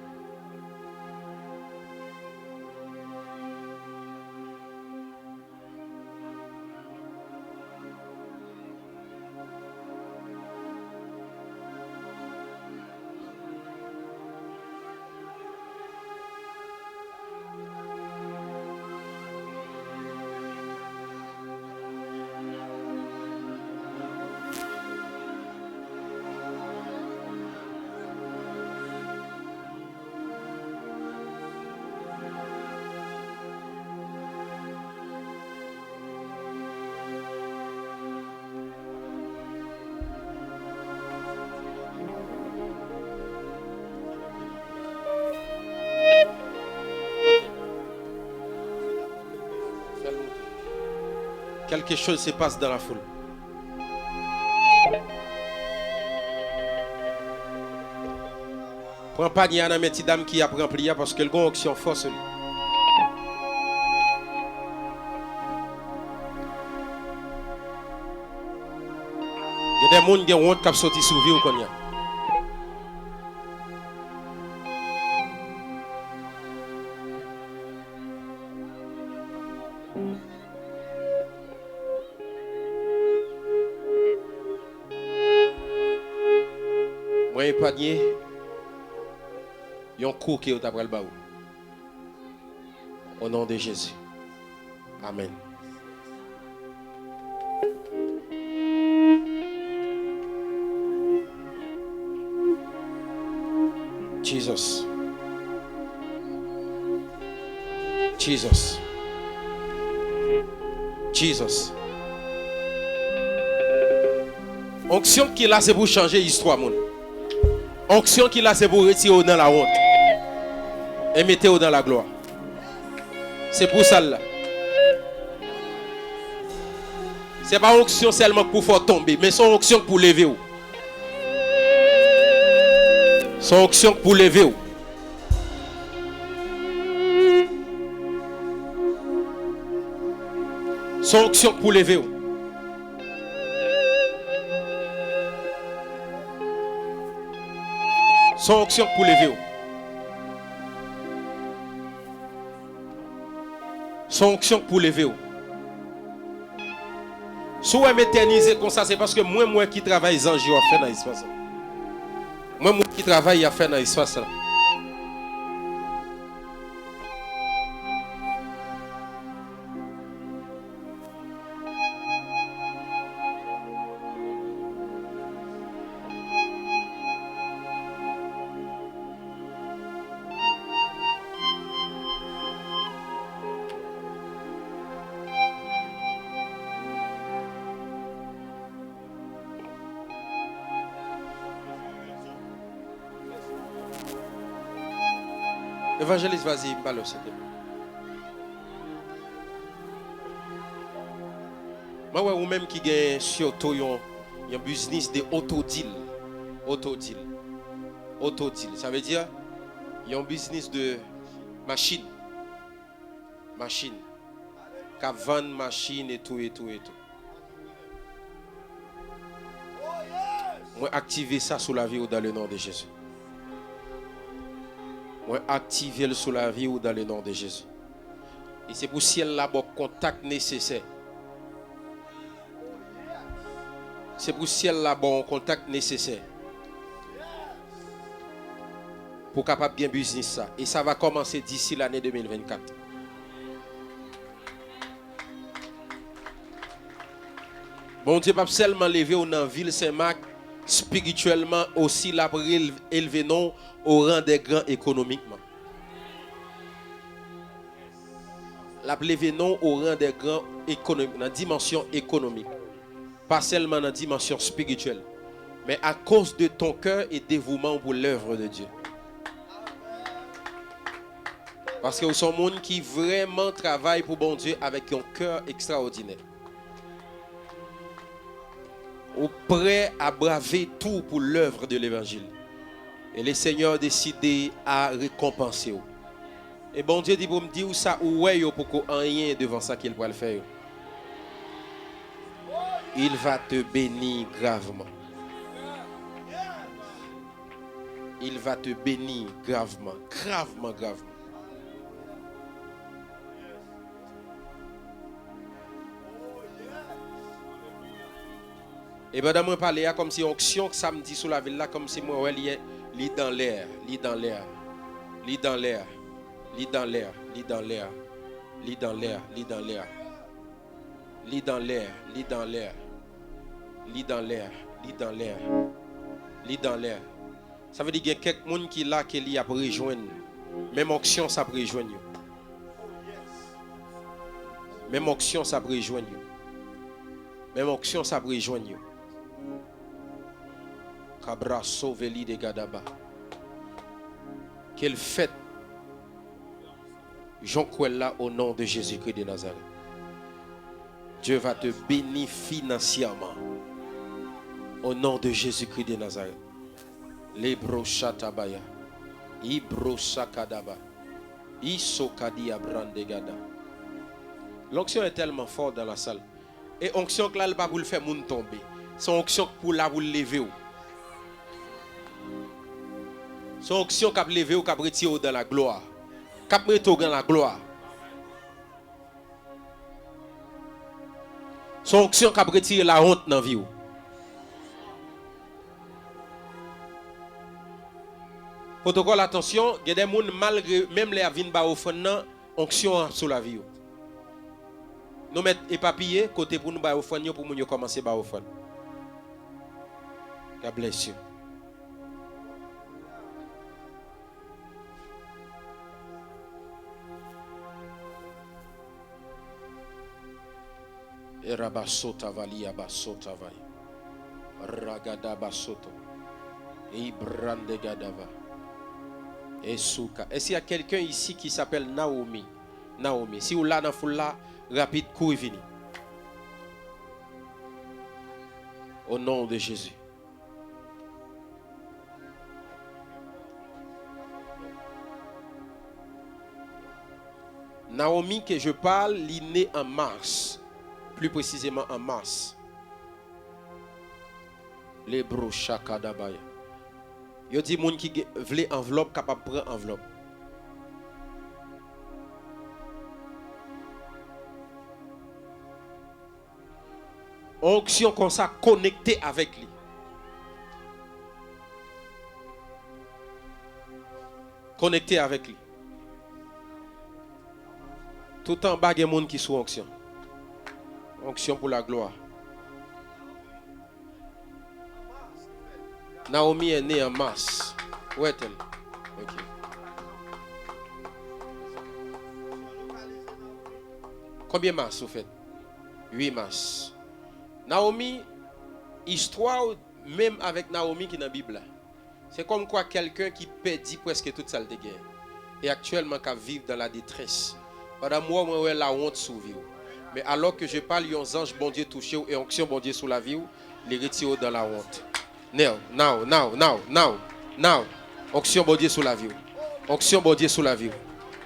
Quelque chose se passe dans la foule. Pran panye a nan men ti dam ki ap ranpli a, paske l gon onksyon fò sou li. Gen de moun gen wont k ap soti sou vi w kounye a. Mwen epanye yon kou ke yo ta pral ba ou. O non de Jezi. Amèn. Jesus. Jesus. Jesus. Onksyon ki la se pou chanje istwa moun. Onksyon ki la se pou retire w nan lawont e mete w nan laglwa. Se pou sa l la. Se pa onksyon sèlman k pou fè w tonbe, men se yon onksyon k pou leve w. Se yon onksyon k pou leve w. Se yon onksyon k pou leve w. Se yon onksyon k pou leve w. Se yon onksyon k pou leve w. Si w wè m etènize konsa, se paske mwen, m wè ki travay zanj yo ap fè nan espas la. Mwen, m wè ki travay y ap fè nan espas la. Evanjelis, vazi, m pale w, silvouplè. Mwen wè ou menm ki gen sitou yon, yon biznis de oto deal. Oto deal. Oto deal. Sa vle di yon biznis de machin. Machin. K ap vann machin etou, etou, etou. Mwen aktive sa sou lavi w dans le nom de Jésus. Mwen aktive l sou lavi w dans le nom de Jésus. E se pou syèl la ba w kontak nesesè. Se pou syèl la ba w yon kontak nesesè pou w kapab gen biznis sa. E sa va kòmanse d'ici l'année deux mille vingt-quatre. Bondye p ap sèlman leve w nan vil Senmak, espirityèlman osi, l ap rel-, elve non w o ran dè gran ekonomikman. L ap leve non w o ran dè gran ekonomik, nan dimansyon ekonomik. Pa sèlman nan dimansyon espirityèl, men akoz de ton kè e devouman w pou lèv de Dye. Paske w se yon moun ki vrèman travay pou Bondye avèk yon kè ekstraòdinè. Ou prè a brave tou pou lèv de levanjil. E le Senyè deside a rekonpanse w. E Bondye di pou m di w sa, ou wè yo poko anyen devan sa ke l pral fè yo. Il va te bénir gravement. Il va te bénir gravement, gravement, gravement. E pandan mwen pale a, kòmsi onksyon sa m di sou lavi l la, kòmsi mwen wè li, li dans l'air, li dans l'air, li dans l'air, li dans l'air, li dans l'air, li dans l'air, li dans l'air, li dans l'air, li dans l'air, li dans l'air, li dans l'air, li dans l'air. Sa vle di gen kèk moun ki la ke li ap rejwenn. Menm onksyon sa ap rejwenn yo. Menm onksyon sa ap rejwenn yo. Menm onksyon sa ap rejwenn yo. Kabra sove li de gadaba. Ke l fèt jan w kwè l la, au nom de Jésus-Christ de Nazareth. Dieu va te bénir financièrement. Au nom de Jésus-Christ de Nazareth. Lebro shatabaya. Ibro sakadaba. Iso kadi abrande gada. L'onction est tellement forte dans la salle. E onksyon k la, l pa pou l fè moun tonbe. Se yon onksyon k pou la pou l leve w. Se yon onksyon k ap leve w, k ap retire w dans la gloire. K ap mete w dans la gloire. Se yon onksyon k ap retire lawont nan vi w. Pwotokòl, atansyon, gen de moun, malgre, menm lè y ap vin ba ofrann nan, onksyon an sou lavi yo. Nou mèt epapiye kote pou nou bay ofrann yo, pou moun yo kòmanse bay ofrann. God bless you. Erabasota vali abasota vai. Ragada basoto. Ibrande gadava. Esuka. Est-ce qu'il y a quelqu'un ici qui s'appelle Naomi? Naomi. Si ou la nan foul la, rapid, kouri vini. Au nom de Jésus. Naomi ke je parle, li ne an mas, pli presizeman an mas. Lebro shakadabaya. Yo di moun ki gen, vle anvlòp kapab pran anvlòp. Onksyon konsa, konekte avèk li. Konekte avèk li. Tout anba gen moun ki sou onksyon. Onksyon pou laglwa. Naomi est née en mars. Où est-elle? Ok. Konbyen mas ou fèt? Uit mas. Naomi, istwa w menm avèk Naomi ki nan Bib la. Se kòmkwa kèlken ki pèdi prèske tout sa l te genyen. E aktyèlman k ap viv dans la détresse. Pandan m wè w, mwen wè lawont sou vi w. Men alò ke je parle, yon zanj Bondye touche w e onksyon Bondye sou lavi w, li retire w dans la honte. Now, now, now, now, now, now. Onksyon Bondye sou lavi w. Onksyon Bondye sou lavi w.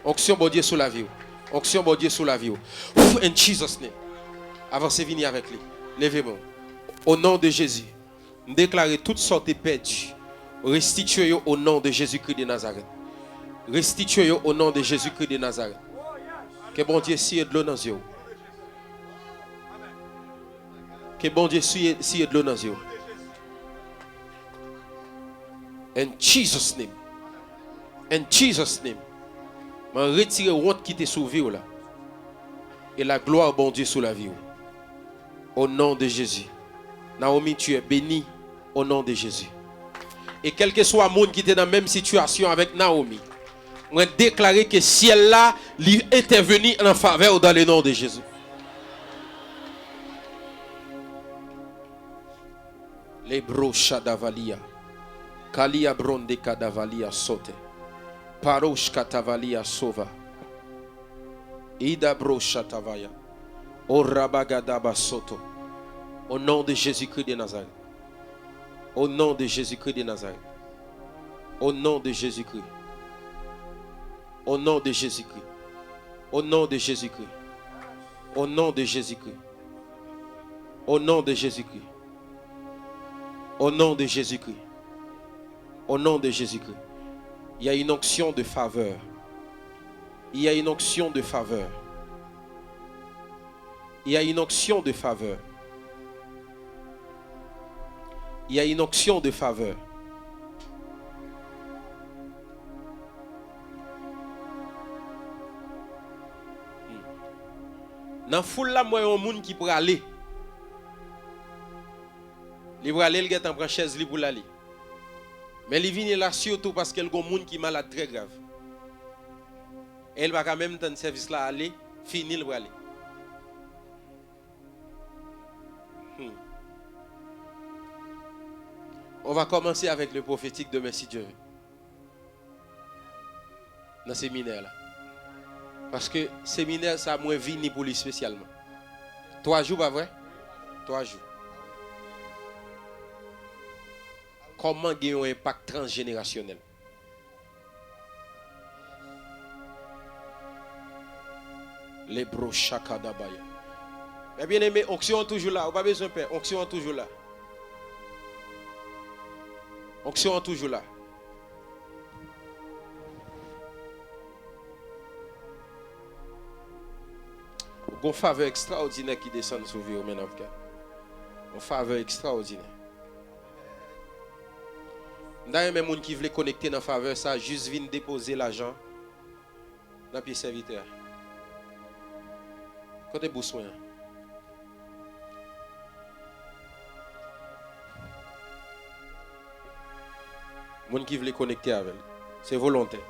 Onksyon Bondye sou lavi w. Onksyon Bondye sou lavi w. Pff, in Jesus name. Avanse vini avèk li. Leve men w. O non de Jezi, m deklare tout sa w te pèdi. Restitye yo o non de Jezikri de Nazarèt. Restitye yo o non de Jezikri de Nazarèt. Ke Bondye siye dlo nan zye w. Ke Bondye siye, siye dlo nan zye w. In Jesus name. In Jesus name. Mwen retire wont ki te sou vi w la. E laglwa Bondye sou lavi w. O non de Jezi. Naomi, tu es bénie. O non de Jezi. E kèlkeswa moun ki te nan menm sitiyasyon avèk Naomi, mwen deklare ke syèl la, li entèveni an favè w dans le nom de Jésus. Lebro shadavalia. Kalia bronde kadavalia sote. Parosh katavalia sova. Ida bro shatavaya. O rabagada basoto. O non de Jezikri de Nazarèt. O non de Jezikri de Nazarèt. O non de Jezikri. O non de Jezikri. O non de Jezikri. O non de Jezikri. O non de Jezikri. O non de Jezikri. Au nom de Jésus-Christ, il y a une onction de faveur. Il y a une onction de faveur. Il y a une onction de faveur. Il y a une onction de faveur. Hmm. Nan foul la, m wè yon moun ki prale. Li prale, l gentan pran chèz li pou l ale. Men li vini la sitou paske l gon moun ki malad trè grav. E l pa ka menm tann sèvis la ale, fini l prale. Hmm. On va commencer avec le prophétique demain, si Dieu veut. Nan seminè la. Paske seminè sa, mwen vini pou li espesyalman. Twa jou, pa vre? Twa jou. Kòman gen yon enpak transjenerasyonèl? Lebro shakadabaya. Men byeneme, onksyon an toujou la. Ou pa bezwen pè. Onksyon an toujou la. Onksyon an toujou la. Gon favè ekstraòdinè ki desann sou vi w, man of God. Yon favè ekstraòdinè. M ta renmen moun ki vle konekte nan favè sa, jis vin depoze lajan nan pye sèvitè a. Kote bous mwen an? Moun ki vle konekte avè l. Se volontè.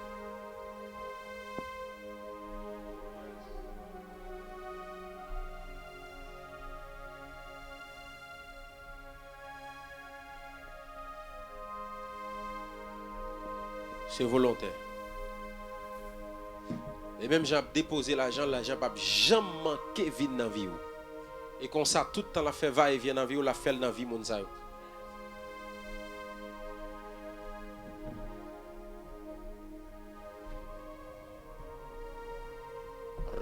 Se volontè. E menm jan ap depoze lajan, lajan p ap janm manke vin nan vi w. E konsa, tout tan l ap fè va e vyen nan vi w, l ap fè l nan vi moun sa yo.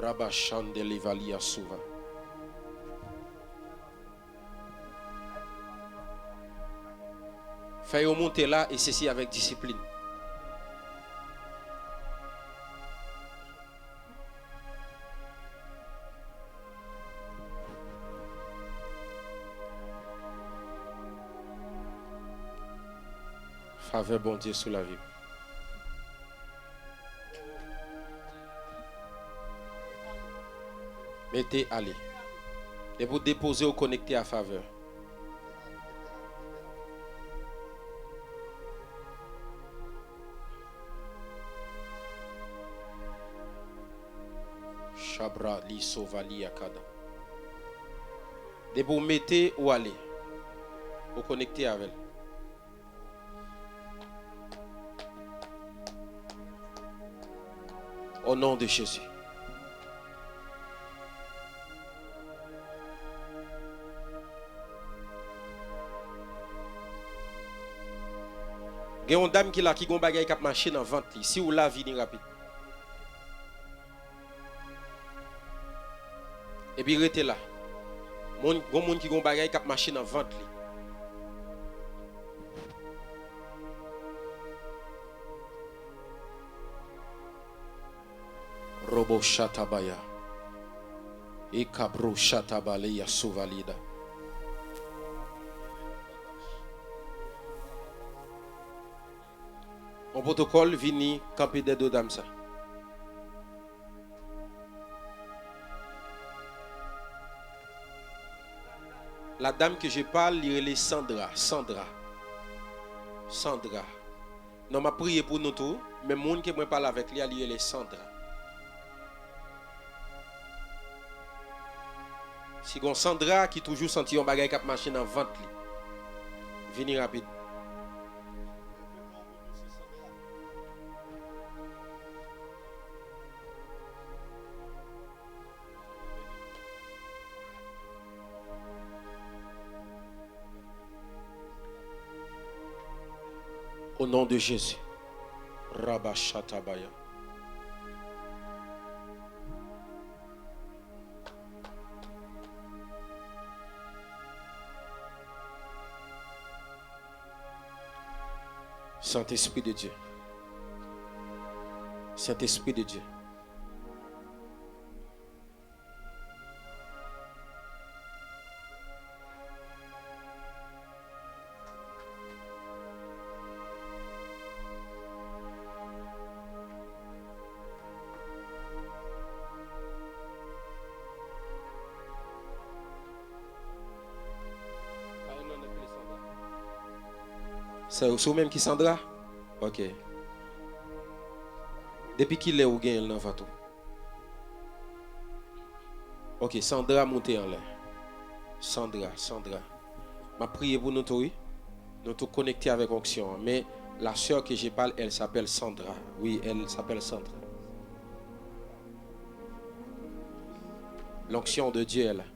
Rabashandele valia suva. Fè yo monte la, e sesi avèk disiplin. Favè Bondye sou lavi w. Mete ale. Depi w depoze, w konekte a favè. Chabra li sovali akada. Depi w mete, ou ale. Ou konekte avè l. Au nom de Jésus. Gen yon dam ki la, ki gon bagay k ap mache nan vant li. Si w la, vini rapid. Epi rete la. Moun, gon moun ki gon bagay k ap mache nan vant li. Robo shatabaya. Ikabro shatabaleya suvalida. Yon pwotokòl vini kanpe dèyè do dam sa. La dame que je parle, li rele Sandra. Sandra. Sandra. Non, m ap priye pou nou tou, men moun ke mwen pale avèk li a, li rele Sandra. Si gon Sandra ki toujou santi yon bagay k ap mache nan vant li, vini rapid. Au nom de Jésus. Rabashatabaya. Sentespri de Dye. Sentespri de Dye. Se, se ou menm ki Sandra? Ok. Depi kilè ou genyen l nan vant ou? Ok, Sandra moute anlè. Sandra, Sandra. M ap priye pou nou tou, wi. Nou tou konekte avèk onksyon an. Men la sœur que j'ai parlé, elle s'appelle Sandra. Oui, elle s'appelle Sandra. L'onction de Dieu est là.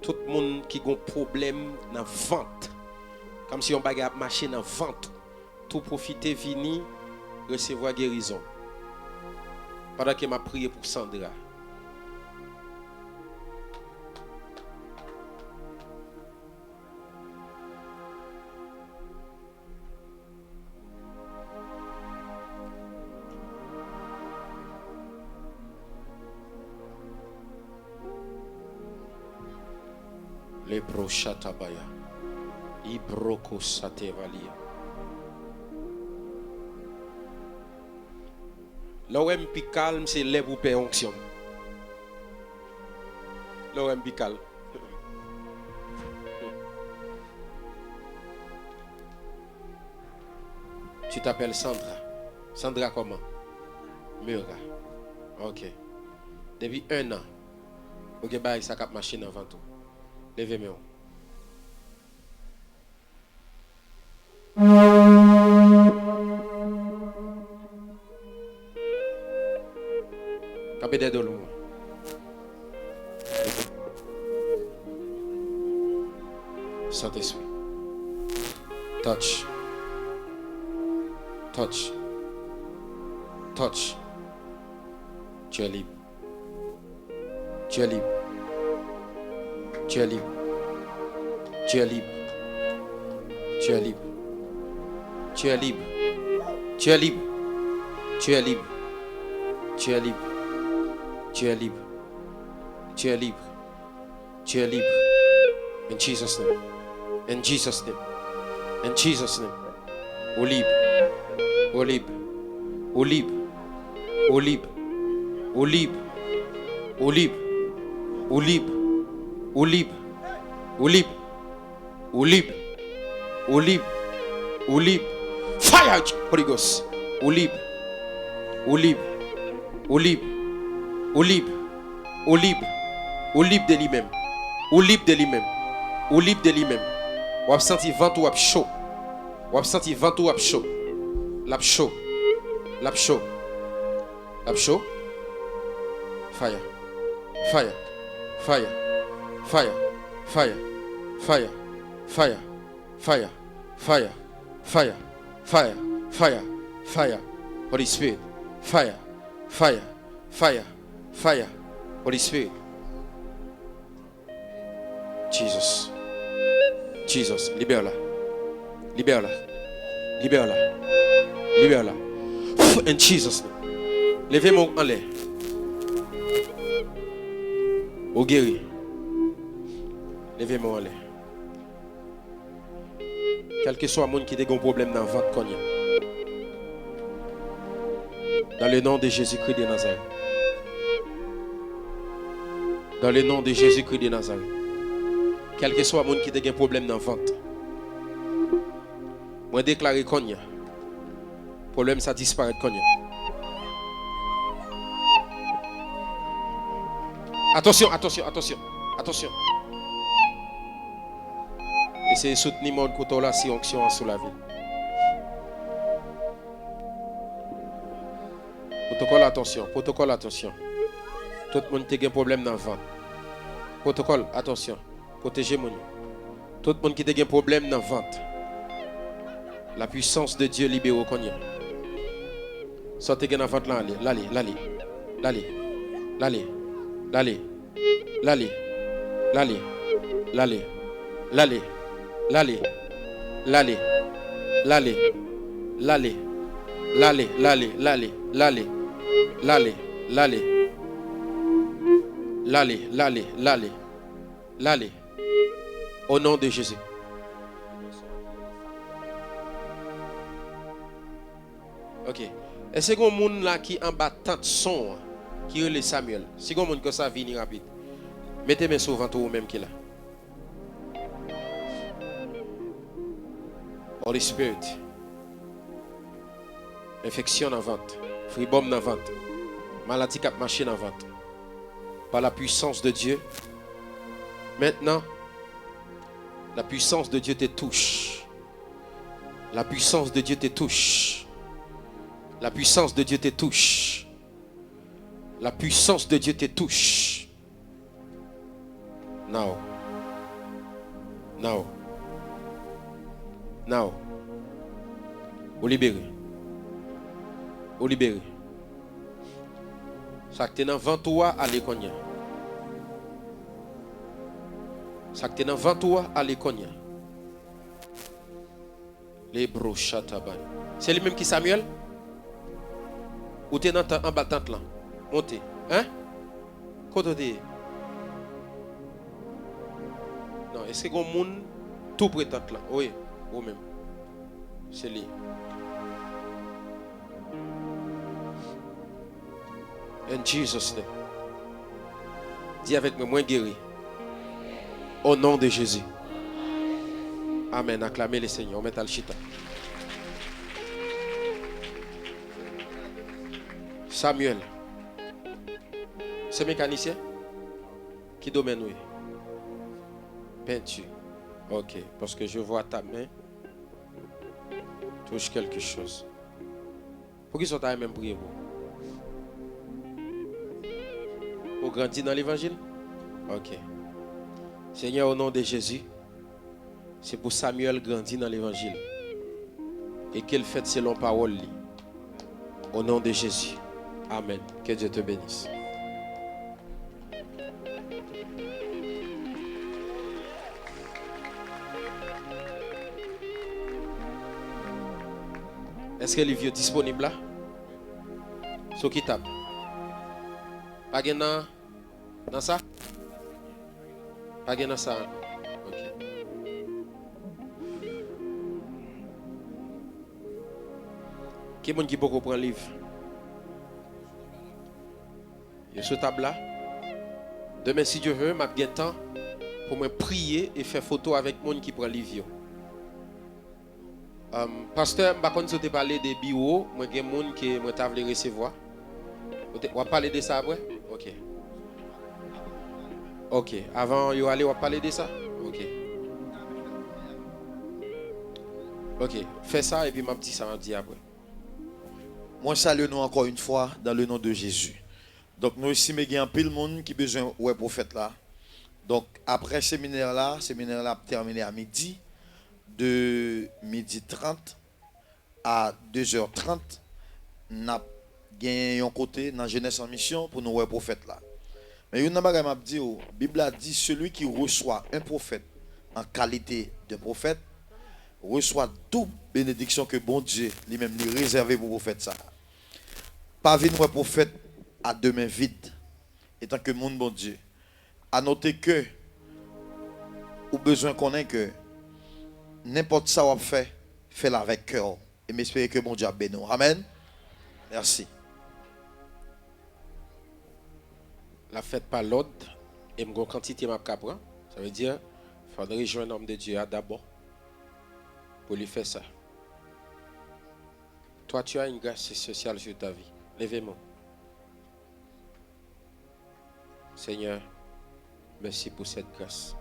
Tout moun ki gon pwoblèm nan vant, kòmsi yon bagay ap mache nan vant ou, tou pwofite vini resevwa gerizon. Pandan ke m ap priye pou Sandra. Leproshatabaya. Ibrokosatevalia. Lè w wè m pi kalm, se lè pou pè onksyon m. Lè w wè m pi kalm. Tu t'appelles Sandra. Sandra kòman? Mura. Ok. Depi en an, ou gen bagay sa k ap mache nan vant ou. Leve men w. Kanpe dèyè do l mwen. Sentespri. Touch. Touch. Touch. Tu es libre. Tu es libre. Tu es libre. Tu es libre. Tu es libre. Tu es libre. Tu es libre. Tu es libre. Tu es libre. Tu es libre. In Jesus' name. In Jesus' name. In Jesus' name. Ou lib. Ou lib. Ou lib. Ou lib. Ou lib. Ou lib. Ou lib. Ou lib. Ou lib. Ou lib. Fire, Holy Ghost. Ou lib. Ou lib. Ou lib. Ou lib. Ou lib. Ou lib de li menm. Ou lib de li menm. Ou lib de li menm. W ap santi vant ou ap cho. W ap santi vant ou ap cho. L ap cho. L ap cho. L ap cho. Fire. Fire. Fire. Fire. Fire. Fire. Fire. Fire. Fire. Fire. Fire. Fire. Fire. Fire. Holy Spirit. Fire. Fire. Fire. Fire. Holy Spirit. Jesus. Jesus. Libère la. Libère la. Libère la. Libère la. Pff, in Jesus' name. Leve men w anlè. Ou geri. Leve men w anlè. Kèlkeswa moun ki te gen yon pwoblèm nan vant kounye a. Dans le nom de Jésus-Christ de Nazareth. Dans le nom de Jésus-Christ de Nazareth. Kèlkeswa moun ki te gen pwoblèm nan vant. Mwen deklare kounye a. Pwoblèm sa disparèt kounye a. Atansyon, atansyon, atansyon, atansyon. Eseye soutni moun kote w la si onksyon an sou lavi l. Pwotokòl, atansyon, pwotokòl, atansyon. Tout moun ki te gen pwoblèm nan vant. Pwotokòl, atansyon. Pwoteje moun yo. Tout moun ki te gen pwoblèm nan vant. La puissance de Dieu libere w kounye a. Sa w te gen nan vant lan ale, l ale, l ale, l ale, l ale, l ale. L ale. L ale. L ale. L ale. L ale. L ale. L ale. L ale. L ale. L ale. L ale. L ale. L ale. L ale. L ale. L ale. Au nom de Jésus. Ok. Èske gon moun la ki anba tant son an ki rele Samuel? Si gon moun konsa, vini rapid. Mete men sou vant ou, ou menm ki la. Holy Spirit. Enfeksyon nan vant. Fribòm nan vant. Maladi k ap mache nan vant. Par la puissance de Dieu. Maintenant, la puissance de Dieu te touche. La puissance de Dieu te touche. La puissance de Dieu te touche. La puissance de Dieu te touche. Now. Now. Now. Ou libere. Ou libere. Sa k te nan vant ou a, ale kounye a. Sa k te nan vant ou a, ale kounye a. Lebro chataban. Se li menm ki Samuel? Ou te nan tan, anba tant lan? Monte. Hein? Kote w te ye? Non, èske gon moun tou pre tant lan? Wi, ou menm. Se li. In Jesus' name. Di avèk mwen, mwen geri. Au nom de Jésus. Amen. Aklame le Seigneur. Ou mèt al chita. Samuel. Se mekanisyen? Ki domèn ou ye? Penti. Ok. Parce que je vois ta main touche quelque chose. Poukisa w ta renmen m priye pou ou? Pou w grandi nan levanjil? Ok. Seigneur, au nom de Jésus, se pou Samuel grandi nan levanjil e ke l fèt selon pawòl li. Au nom de Jésus. Amen. Que Dieu te bénisse. Èske liv yo disponib la? Sou ki tab? Pa gen nan, nan sa? Pa gen nan sa ankò. Ok. Ki moun ki poko pran liv? Yo sou tab la. Demen, si Dye vle, m ap gen tan pou mwen priye e fè foto avèk moun ki pran liv yo. Um, pastè, m pa konn si w te pale de biwo, mwen gen moun ke mwen ta vle resevwa. Ou te, w ap pale de sa apre? Ok. Ok, avan yo ale, w ap pale de sa? Ok. Ok, fè sa epi m ap di sa m ap di apre. Mwen salye nou encore une fois dans le nom de Jésus. Donk, nou estime gen anpil moun ki bezwen wè pwofèt la. Donk, apre seminè la, seminè la ap tèmine a midi, de midi trant a de zè trant, n ap genyen yon kote nan Jeunesse en Mission pou nou wè pwofèt la. Men youn nan bagay m ap di w, Bib la di, celui qui reçoit un prophète en qualité de prophète reçoit double bénédiction que Bondye li menm li rezève pou pwofèt sa a. Pa vin wè pwofèt a de men vid, etanke moun Bondye. A note ke ou bezwen konnen ke nenpòt sa w ap fè, fè l avèk kè w. E m espere ke Bondye ap beni w. Amèn. Mèsi. L ap fèt pa lòd, e m gon kantite m ap ka pran. Sa vle di, fò n rejwenn òm de Dye a dabò pou li fè sa. Toi, tu as une grâce spéciale sur ta vie. Leve men w. Seigneur, merci pour cette grâce.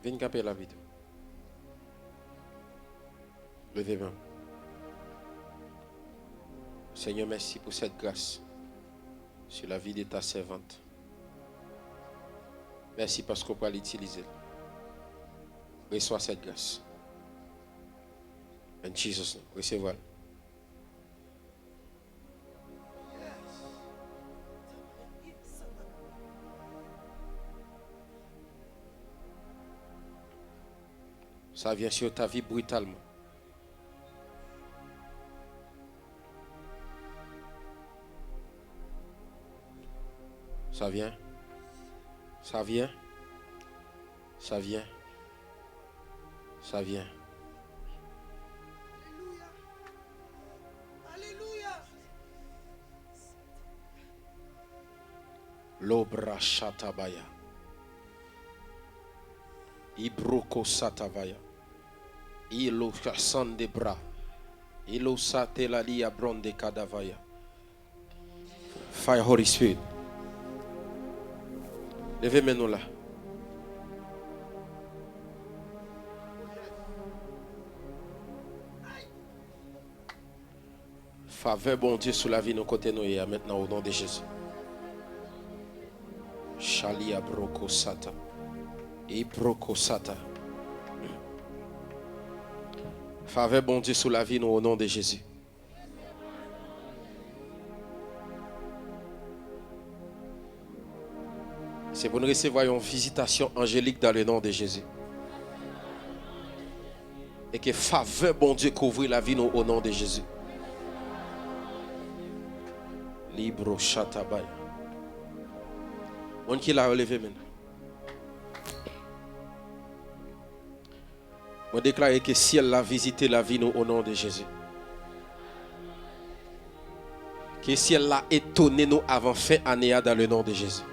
Vin kanpe la pito. Leve men w. Seigneur, merci pour cette grâce sur la vie de ta servante. Mèsi paske w pral itilize l. Resevwa cette grâce. In Jesus' name. Resevwa l. Ça vient sur ta vie brutalement. Ça vient. Ça vient. Ça vient. Ça vient. Alléluia. Alléluia. Lobra shatabaya. Ibroko satavaya. Ilo sande bra. Ilo satelalia bronde kadavaya. Fire, Holy Spirit. Leve men nou la. Favè Bondye sou lavi nou kote nou ye a mentnan, o non de Jezi. Shalia broko sata. E broko sata. Favè Bondye sou lavi nou, o non de Jezi. Se pou n resevwa yon vizitasyon anjelik dans le nom de Jésus. E ke favè Bondye kouvri lavi nou, o non de Jezi. Libro shatabaya. Moun ki la yo, leve men. Mwen deklare ke syèl la vizite lavi nou, o non de Jezi. Ke syèl la etone nou avan fen ane a, dans le nom de Jésus.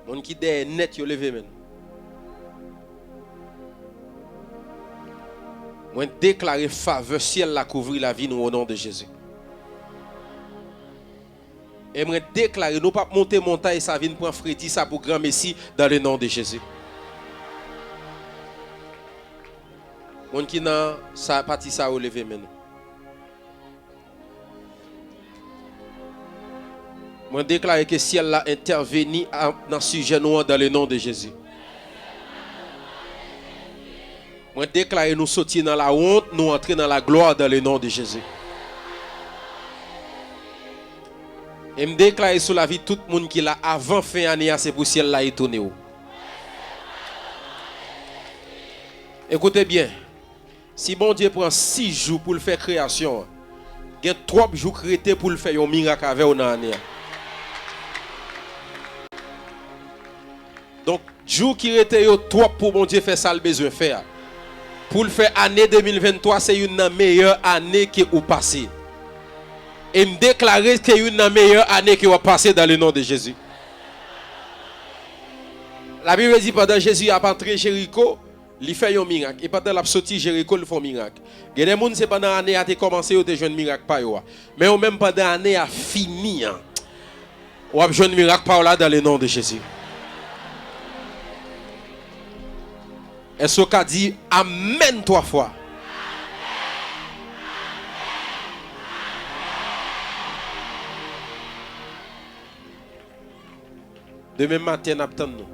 Moun ki dèyè nèt yo, leve men. Mwen deklare favè syèl la kouvri lavi nou, o non de Jezi. E mwen deklare nou p ap monte montay sa vin pran fredi sa pou granmesi, dans le nom de Jésus. Moun ki nan sa, pati sa yo, leve men nou. Mwen deklare ke syèl la entèveni a, nan sijè nou an, dans le nom de Jésus. Mwen deklare nou soti nan lawont, nou antre nan laglwa, dans le nom de Jésus. E m deklare sou lavi tout moun ki la avan fen ane a, se pou syèl la etone w. Ekoute byen, si Bondye pran sis jou pou l fè kreyasyon an, gen twòp jou k rete pou l fè yon mirak avè w nan ane a. Donk, jou ki rete yo twòp pou Bondye fè sa l bezwen fè a. Pou l fè ane de mil venntwa se youn nan meyè ane ke ou pase. E m deklare ke youn nan meyè ane ke w ap pase dans le nom de Jésus. Labib di pandan Jezi ap antre Jeriko, li fè yon mirak. E pandan l ap soti Jeriko, li fè yon mirak. Gen de moun, se pandan ane a te kòmanse, yo te jwenn mirak pa yo a. Men yo menm, pandan ane a fini an, w ap jwenn mirak pa w la dans le nom de Jésus. Èske w ka di amèn twa fwa? Demen maten, n ap tann nou.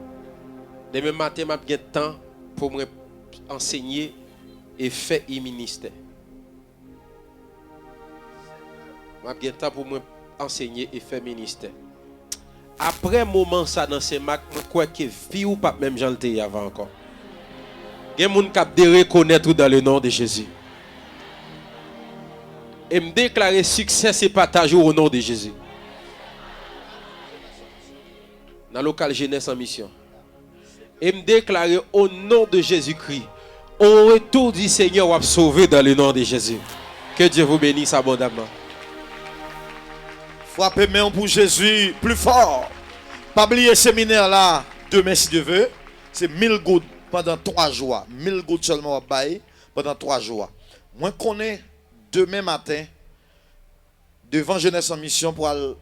Demen maten, m ap gen tan pou mwen ansenye e fè e ministè. M ap gen tan pou mwen ansenye e fè ministè. Apre moman sa nan Senmak, mwen kwè ke vi w p ap menm jan l te ye avan ankò. Gen moun k ap derekonèt ou dans le nom de Jésus. E m deklare siksè se pataj ou o non de Jezi. Nan lokal Jenès an Misyon. E m deklare, o non de Jezikri, au retour du Seigneur, w ap sove dans le nom de Jésus. Que Dieu vous bénisse abondamment. Frape men w pou Jezi pli fò. Pa bliye seminè la, demen, si Dye ve, se mil goud pandan twa jou a. Mil goud sèlman w ap bay pandan twa jou a. Mwen konnen demen maten, devan Jenès an Misyon pral